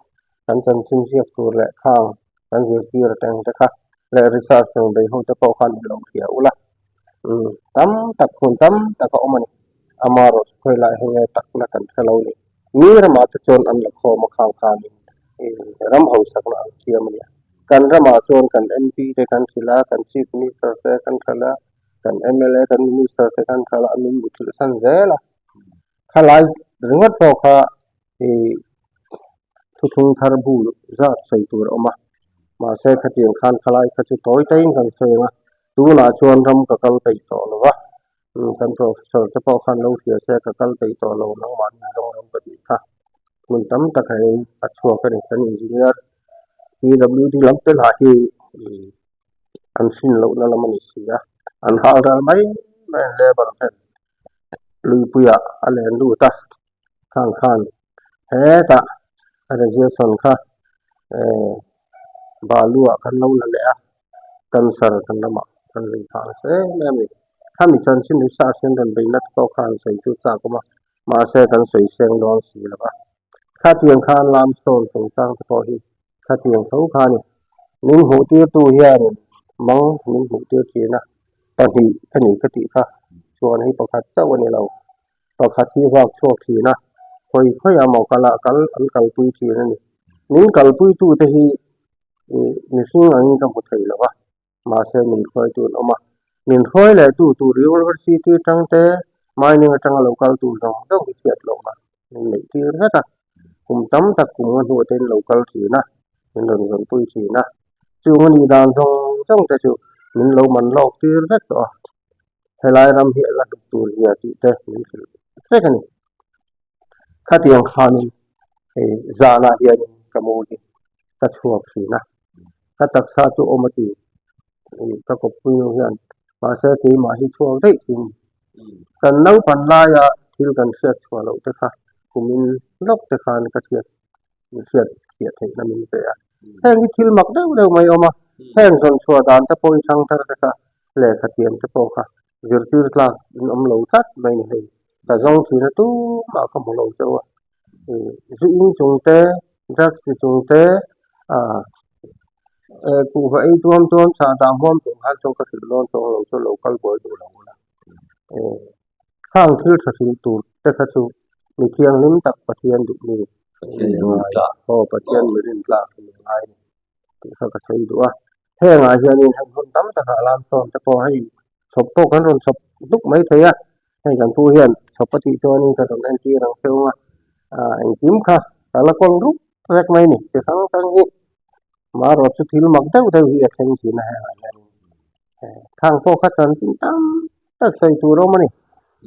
kan chanchin ziak tur leh khang kan zirtir ateng te kha leh research rawn bei ho te pawh khan in lo hria ula. Umm tam tak hun tam tak a awm a ni. Amaherawh chu khawi lai hi nge takna kan hre lo ni. Mi ramah te chuan an la khawm a khang khanin ram hausakna an siam a nia. Kan ramah chuan kan MP te kan hrilh a, kan Chief Minister te kan hrilh a, kan mla kan Minister te kan hrilh a, an in muthilh san zel a. Khalai ringawt pawh kha ih thuthlung thar bu zat sawi tur a awm a mahse khatiang khan khalai kha chu tawi taiin kan sawi ang a tunah chuan ram ka kal peih tawh lo va kan professor te pawh khan lo hria se ka kal peih tawh lo nangmahni zawng ram ka tih kha hmun tam tak hei a chhuak a ni kan engineer PWD lam te lah hi an hrin lohna lam a ni si a an hal ral mai mai a labour ten luipuiah a len lut a. Khang khan hetah a radiation kha eh balu ah khan lo la leh a cancer kan lamah kan vei phah nasa em em a ni. Khami chanchin research in rawn bei nat pawh khan sawi chu chak awm a mahse kan sawi seng dawn si lo va. Khatiang khan limestone chungchang te pawh hi khatiang tho kha a ni. Min hmuh tirtu hianin mang min hmuh tir thin a pahnih a ni ka tih kha chuan hei pakhat chauh a ni lo. Pakhat hi vak chhuak thin a, khawi khawi a maw kal ah kal an kalpui thin a ni. Min kalpui tu te hi ih mihring angin ka hmu thei lo a, mahse min hruai tu an awm a. Min hruai leh tu tur university atang te mining atanga lo kal tur zawng zawng hi hriat loh a min neih tir vek a. Kum tam tak kum nga hnuah te in lo kal thin a, min rawn zawnpui thin a. Chung a nih dan zawng zawng te chu min lo man lawk tir vek tawh a. Helai ram hi a la hlut tur zia tih te min hrilh vek a ni. Khatiang khanin hei zanah hianin ka mu hi ka chhuak thin a. Ka taksa chu awm a ti. Ka kawppui nu hian mahse keimah hi chhuak daih thin. Kan naupan laia thil kan hriat chhuah loh te kha kumin lawk te khan ka hriat hriat chhiah theihna min pe a. Heng hi thil mak deuh deuh mai a awm a, heng zawn chhuah dan te pawh i thang thar te kha lehkha thiam te pawh kha zirtir tlak in awm lo tlat mai ni hei. Ka zawng thina tumah ka hmu lo chauh a. Zu in chung te, drugs ti chung te, ah kuhva ei tuam tuam chhah dah hmuam chung khan chuan ka hrilh dawn chuang lo chu lo kal buai duh lo ula. Khang thil tha hrilh tur te kha chu mi thianghlim tak Pathian duh mi aw Pathian mi rin tlak hi mi ngai a ni tih kha ka sawi duh a. Hengah hianin hei hun tam takah lamsawn te pawh hei chhawp pawh kan rawn chhawp hnuk mai thei a, hei kan pu hian chhawp a tih chuanin ka rawn entir ang cheu a, ah engkim kha ka la kawl rup vek mai a ni chi hrang hrang hi marawh chu thil mak deuh deuh hi a thleng thin a hengah hianin. Khang pawh kha chanchin tam tak sawi tur a awm a ni.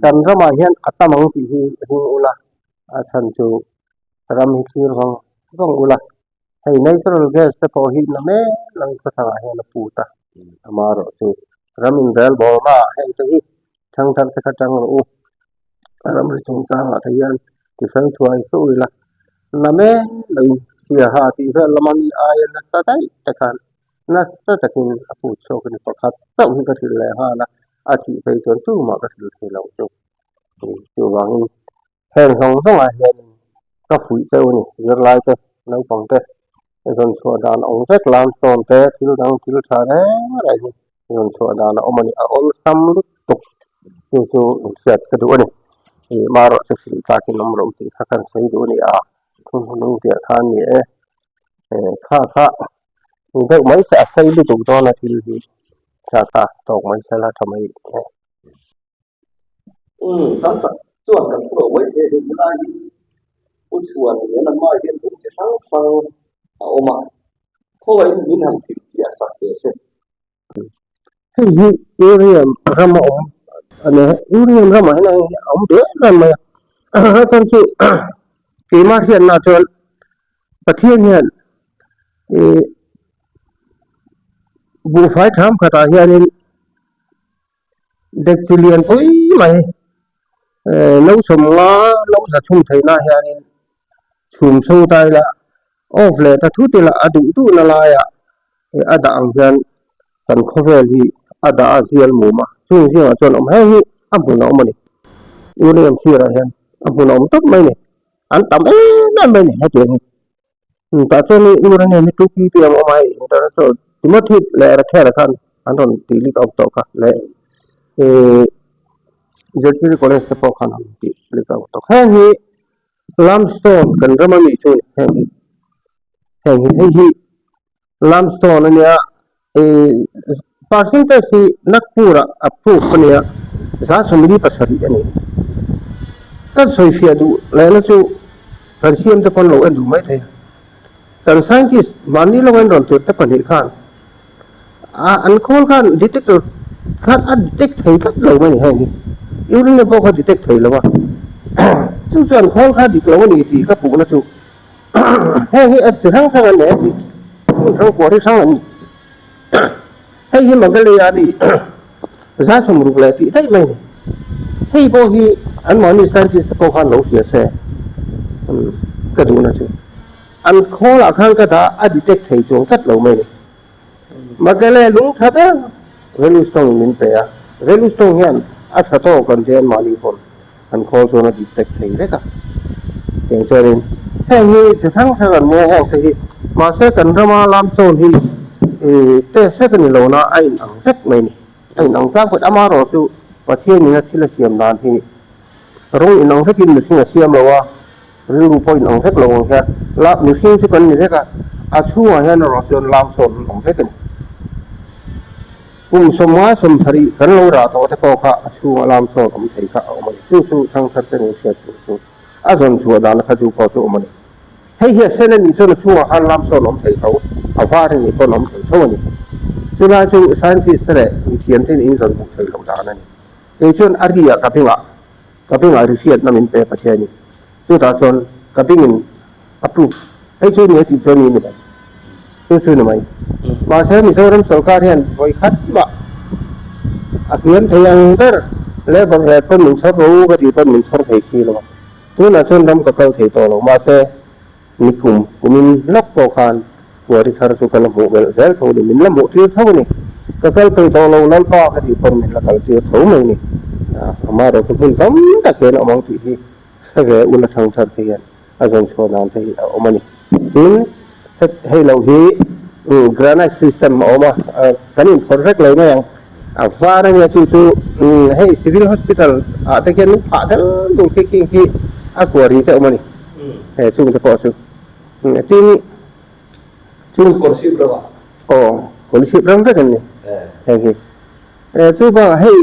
Kan ramah hian a tam ang tih hi ring ula, a chhan chu ram hi thlir vang vang ula. Hei natural gas te pawh hi na mek ang khawthangah hian a put a, amaherawhchu ram inrel bawlnaah heng te hi thangthar te kha tang rawh u. Ramri chungchangah te hian tifel thuai fo ila, na mek loin siaha tih vel lama mi aia nasa daih te khan Nasa takin a put chhuak a ni. Pakhat chauh hi ka hrilh leh nghal a, a thih phei chuan tumah ka hrilh thei lo chu. Chuvangin heng zawng zawngah hianin ka fuih cheu a ni. Zirlai te, naupang te, zawn chhuah dan a awm vek lamsawn te, thil dang thil tha reng reng hi zawn chhuah dan a awm a ni. A awlsam lutuk chu chu inhriat ka duh a ni. Ih marawh chu hrilh tlakin awm loh tih kha kan sawi duh a ni a, thunhunung piah kha a ni e. Kha kha. Deuh mai se a sei lutuk dawn a thil hi tha kha tawk mai sela tha mai e. Umm tam tak chuan kan thu lo mai thei a ni helai hi u chhuan lian a hmaah hian lung chi hrang hrang a awm a khawiin min han hrilh fiah sak teh se. Hei hi Uriam rama awm a ni a, Uriam ramah hian hei hi a awm duai duai mai a, a chhan chu keimah hriatna chuan Pathian hian ih buhfai tham khatah hianin dekchi lian pui mai eh no sawmnga no za chhum theihna hianin chhum chho ta ila off leh ta thut ila a duh duhna laiah a dah ang hian kan khawvel hi a dah a zial mum a chung zingah chuan awm heng hi a hmun a awm a ni uranium sirah hian a hmun a awm tawp mai a ni an tam em em mai a ni hetiang hi tah chuan uranium hi two p p ang awm a hei international Timothy leh Rakhel khan an rawn tih lik out tawh kha leh ihh Zirtiri college te pawh khan an tih lik out tawh heng hi. Limestone kan ram a nih chu heng hi heng hi hei hi limestone a nia ih percentage hi Nagpur ah approve a nia za sawmli pasarih a ni kan sawi fiah duh leh na chu kan siam te pawn lo en duh mai thei a kan scientist mahni lawng en rawn tir te pahnih khan a an khawl khan detector khan a detect thei tlat lo mai heng hi urine pawh kha detect thei lo a chu chuan khawl kha dik lo a ni tih ka puhna chu heng hi a chi hrang hrang an nei a ni hmun hrang kuah hi hrang an ni hei hi Meghalaya a ni za sawmruk leh tih daih mai a ni hei pawh hi anmahni scientist te pawh khan lo hria se ka duhna chu. An khawlah khan ka dah a detect thei chuang tlat lo mai ni. Makele lung tha deuh Value Stone in min pe a, Value Stone hian a tha tawk an ti an mahni pawn an khawl chuan a detect thei vek a. Tiang chuanin heng hi chi hrang hrang an nia heng te hi mahse kan rama limestone hi test vek a ni lo na a in ang vek mai ni. A in ang tlangpui amaherawh chu Pathian in a thil a siam dan hi rawng in ang vekin mihring a siam lo a. Rilru pawh in ang vek lo ang hian la mihring chu kan ni vek a, a chhungah hian erawh chuan lam sawn an awm vek a ni. Kum sawmnga sawmsarih kan lo rah tawh te pawh kha a chhunga lam sawn awm thei kha a awm a ni. Chu chu thangthar te nen hriat tur chu a zawn chhuah dan kha chu pawh chu awm a ni. Hei hi a sen a nih chuan a chhungah khan lamsawn a awm thei tho, a var a nih pawn a awm thei tho a ni. Chulai chu scientist te leh mithiam ten in zawn hmuh theih loh dan a ni. Kei chuan a ri ah ka bengah ka bengah ri hriatna min pe Pathian in. Chutah chuan ka bengin a proof hei chu ni a tih chuan ni ni mai. Chu chu ni mai. Mahse Mizoram sorkar hian vawi khat mah a hniam thei ang ber labour rate pawn min chhawr ro u ka tih pawn min chhawr thei si lo a. Tunah chuan ram ka kal thei tawh lo mahse ni kum kumin lawk pawh khan Kuari thar chu ka la hmuh belh zel tho ni, min la hmuh tir tho ni. Ka kal thei tawh lo Lalpa ka tih pawn min la kal tir tho mai ni. Amaherawhchu hmun tam tak hian a awm ang tih hi hre ve ula thang thar te hian a zawn chhuah dan te hi a awm a ni. Tin, hei lo hi granite system a awm a, kan inphawrh vek lo mai ang. A var ania chu chu hei civil hospital ah te khian phah dal dul khi khing khi a kuari te awm a ni. He chung te pawh chu. Tin, chung Kawlsip ram ah. Aw, Kawlsip ram vek an ni heng hi. Chu bangah hei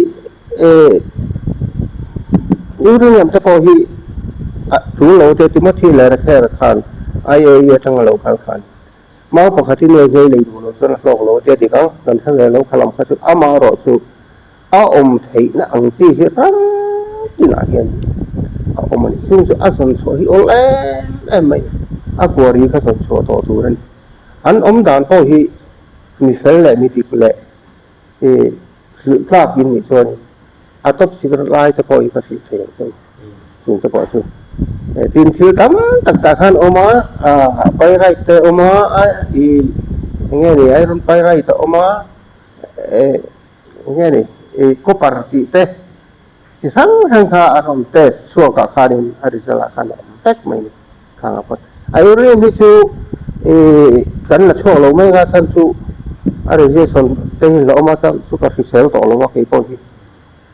uranium te pawh hi a tul lo te Timothy leh Rakhel khan IAEA atanga lo kal khan mau pakhat in ei lei duh lo chuan a hlawk lo tia dik ang kan hre ve lo kha lam kha chu amaherawh chu a awm theihna ang chi hi ram tinah hian a awm a ni. Chung chu a zawn chhuah hi awl em em mai a kuari kha zawn chhuah tawh tur a ni. An awm dan pawh hi mi fel leh mi dik leh I hrilh tlak in nih chuan a top sikret lai te pawh hi ka hrilh thei ang che u chung te pawh chu. Tin thil tam tak tah khan awm a, pyrite te awm a, i eng nge ni iron pyrite a awm a, eng nge ni i copper tih te chi hrang hrang kha a rawn test chhuak ah khanin a result ah khan a awm vek mai ni khang a phawt. A urine hi chu i kan la chhuak lo mai anga chhan chu a radiation te hi la awm a chuan chu ka hrisel tawh lo a kei pawh hi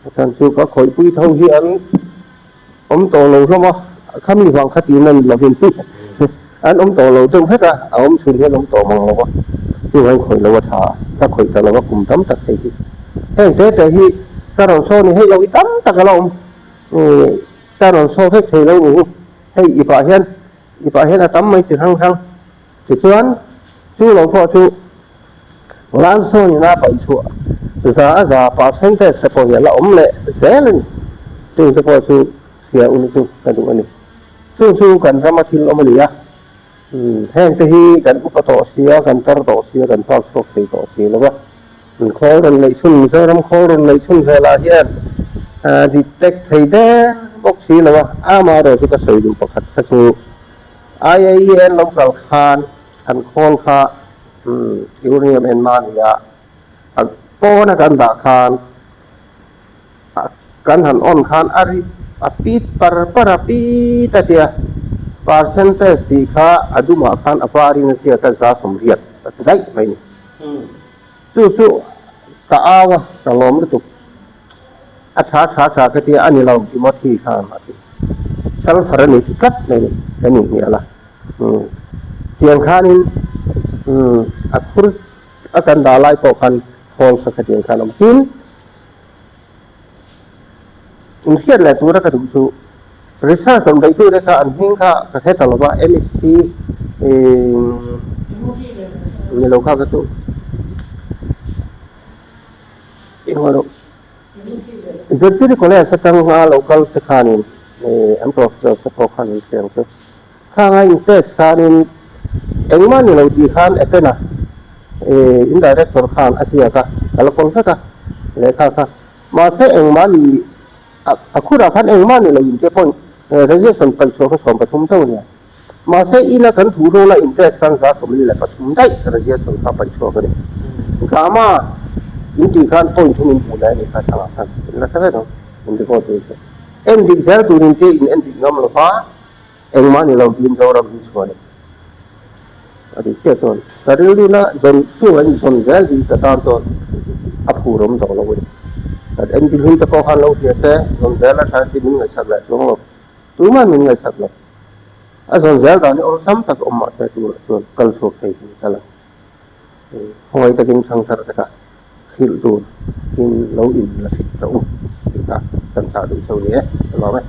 a chhan chu ka khawihpui tho hi an awm tawh lo hlawm a khami vang kha tiin a ni lovin an awm tawh lo deuh vek a a awm chhun hian awm tawh mang lo a chuvangin khawih lo a tha a ka khawih ta lo a kum tam tak hei hi heng te te hi ka rawn saw ni hei lo i tam tak a la awm ka rawn saw vek thei lo ni hi. Hei ipah hian ipah hian a tam mai chi hrang hrang. Tichuan chu lo pawh chu Lansawn ina paih chhuah za a za percentage te pawh hi a la awm leh zel a ni. Chung te pawh chu hria ul chu ka duh a ni. Chung chu kan rama thil awm a ni a. Heng te hi kan upa tawh sia, kan tar tawh sia, kan chhuak chhuak thei tawh si lo va. Khawl rawn neih chhun, Mizoram khawl rawn neih chhun velah hian detect thei der bawk si lo a, amaherawh chu ka sawi duh pakhat kha chu IAEA lo kal khan an khawl kha uranium en mahnia a pawna kan dah khan kan han on khan a ri a pit par par a pit a tia percentage tih kha a dumah khan a varin a ziak a 80% a ti daih mai ni. Chu chu ka au a, ka lawm lutuk. A tha tha tha ka tia a ni lo Timothy khan a ti. Sulphur a ni ti tlat mai ni kan inhnial a. Tiang khanin a khur a kan dah lai pawh khan hawl kha khatiang khan a awm. Tin, inhriat leh tura ka duh chu research awm daih tute kha an hming kha ka hre ta lo va, MSc ni lo kha ka chu engemaw Zirtiri College atanga lo kal te khanin an professor te pawh khan an hria ang chu. Khanga in test khanin engmah ni lo tih khan Epena in director khan a ziak a, ka la kawl vek a lehkha kha. Mahse engmah ni a khurah khan engmah ni lo in te pawhin radiation paih chhuah kha 13 deuh a nia. Mahse ina kan thuh ruala in test khan 43 daih radiation kha paih chhuak a ni. Gamma in tih khan point thum in hmuh leh a nih kha changah khan in la hre vek ang in report tur chu. En dik zel turin te in en dik ngam lo va. Engmah ni lo tiin Zoram hi chhuah ni a ti chiah chuan ka rilrina zawn chu a inzawn zel hi ka tan chuan a phur awm tawh lo a ni. Kan MP hlui te pawh khan lo hria se zawn zel a tha chi min ngaihsak leh chuang lo, tuman min ngaihsak lo. A zawn zel dan hi awlsam tak awm mahse tunah chuan kal chhuak thei tur ta lo. Khawngaih takin thangthar te kha hrilh tur in lo in la fit tawh u tih kha kan chah duh chauh ni e, ka lawm e.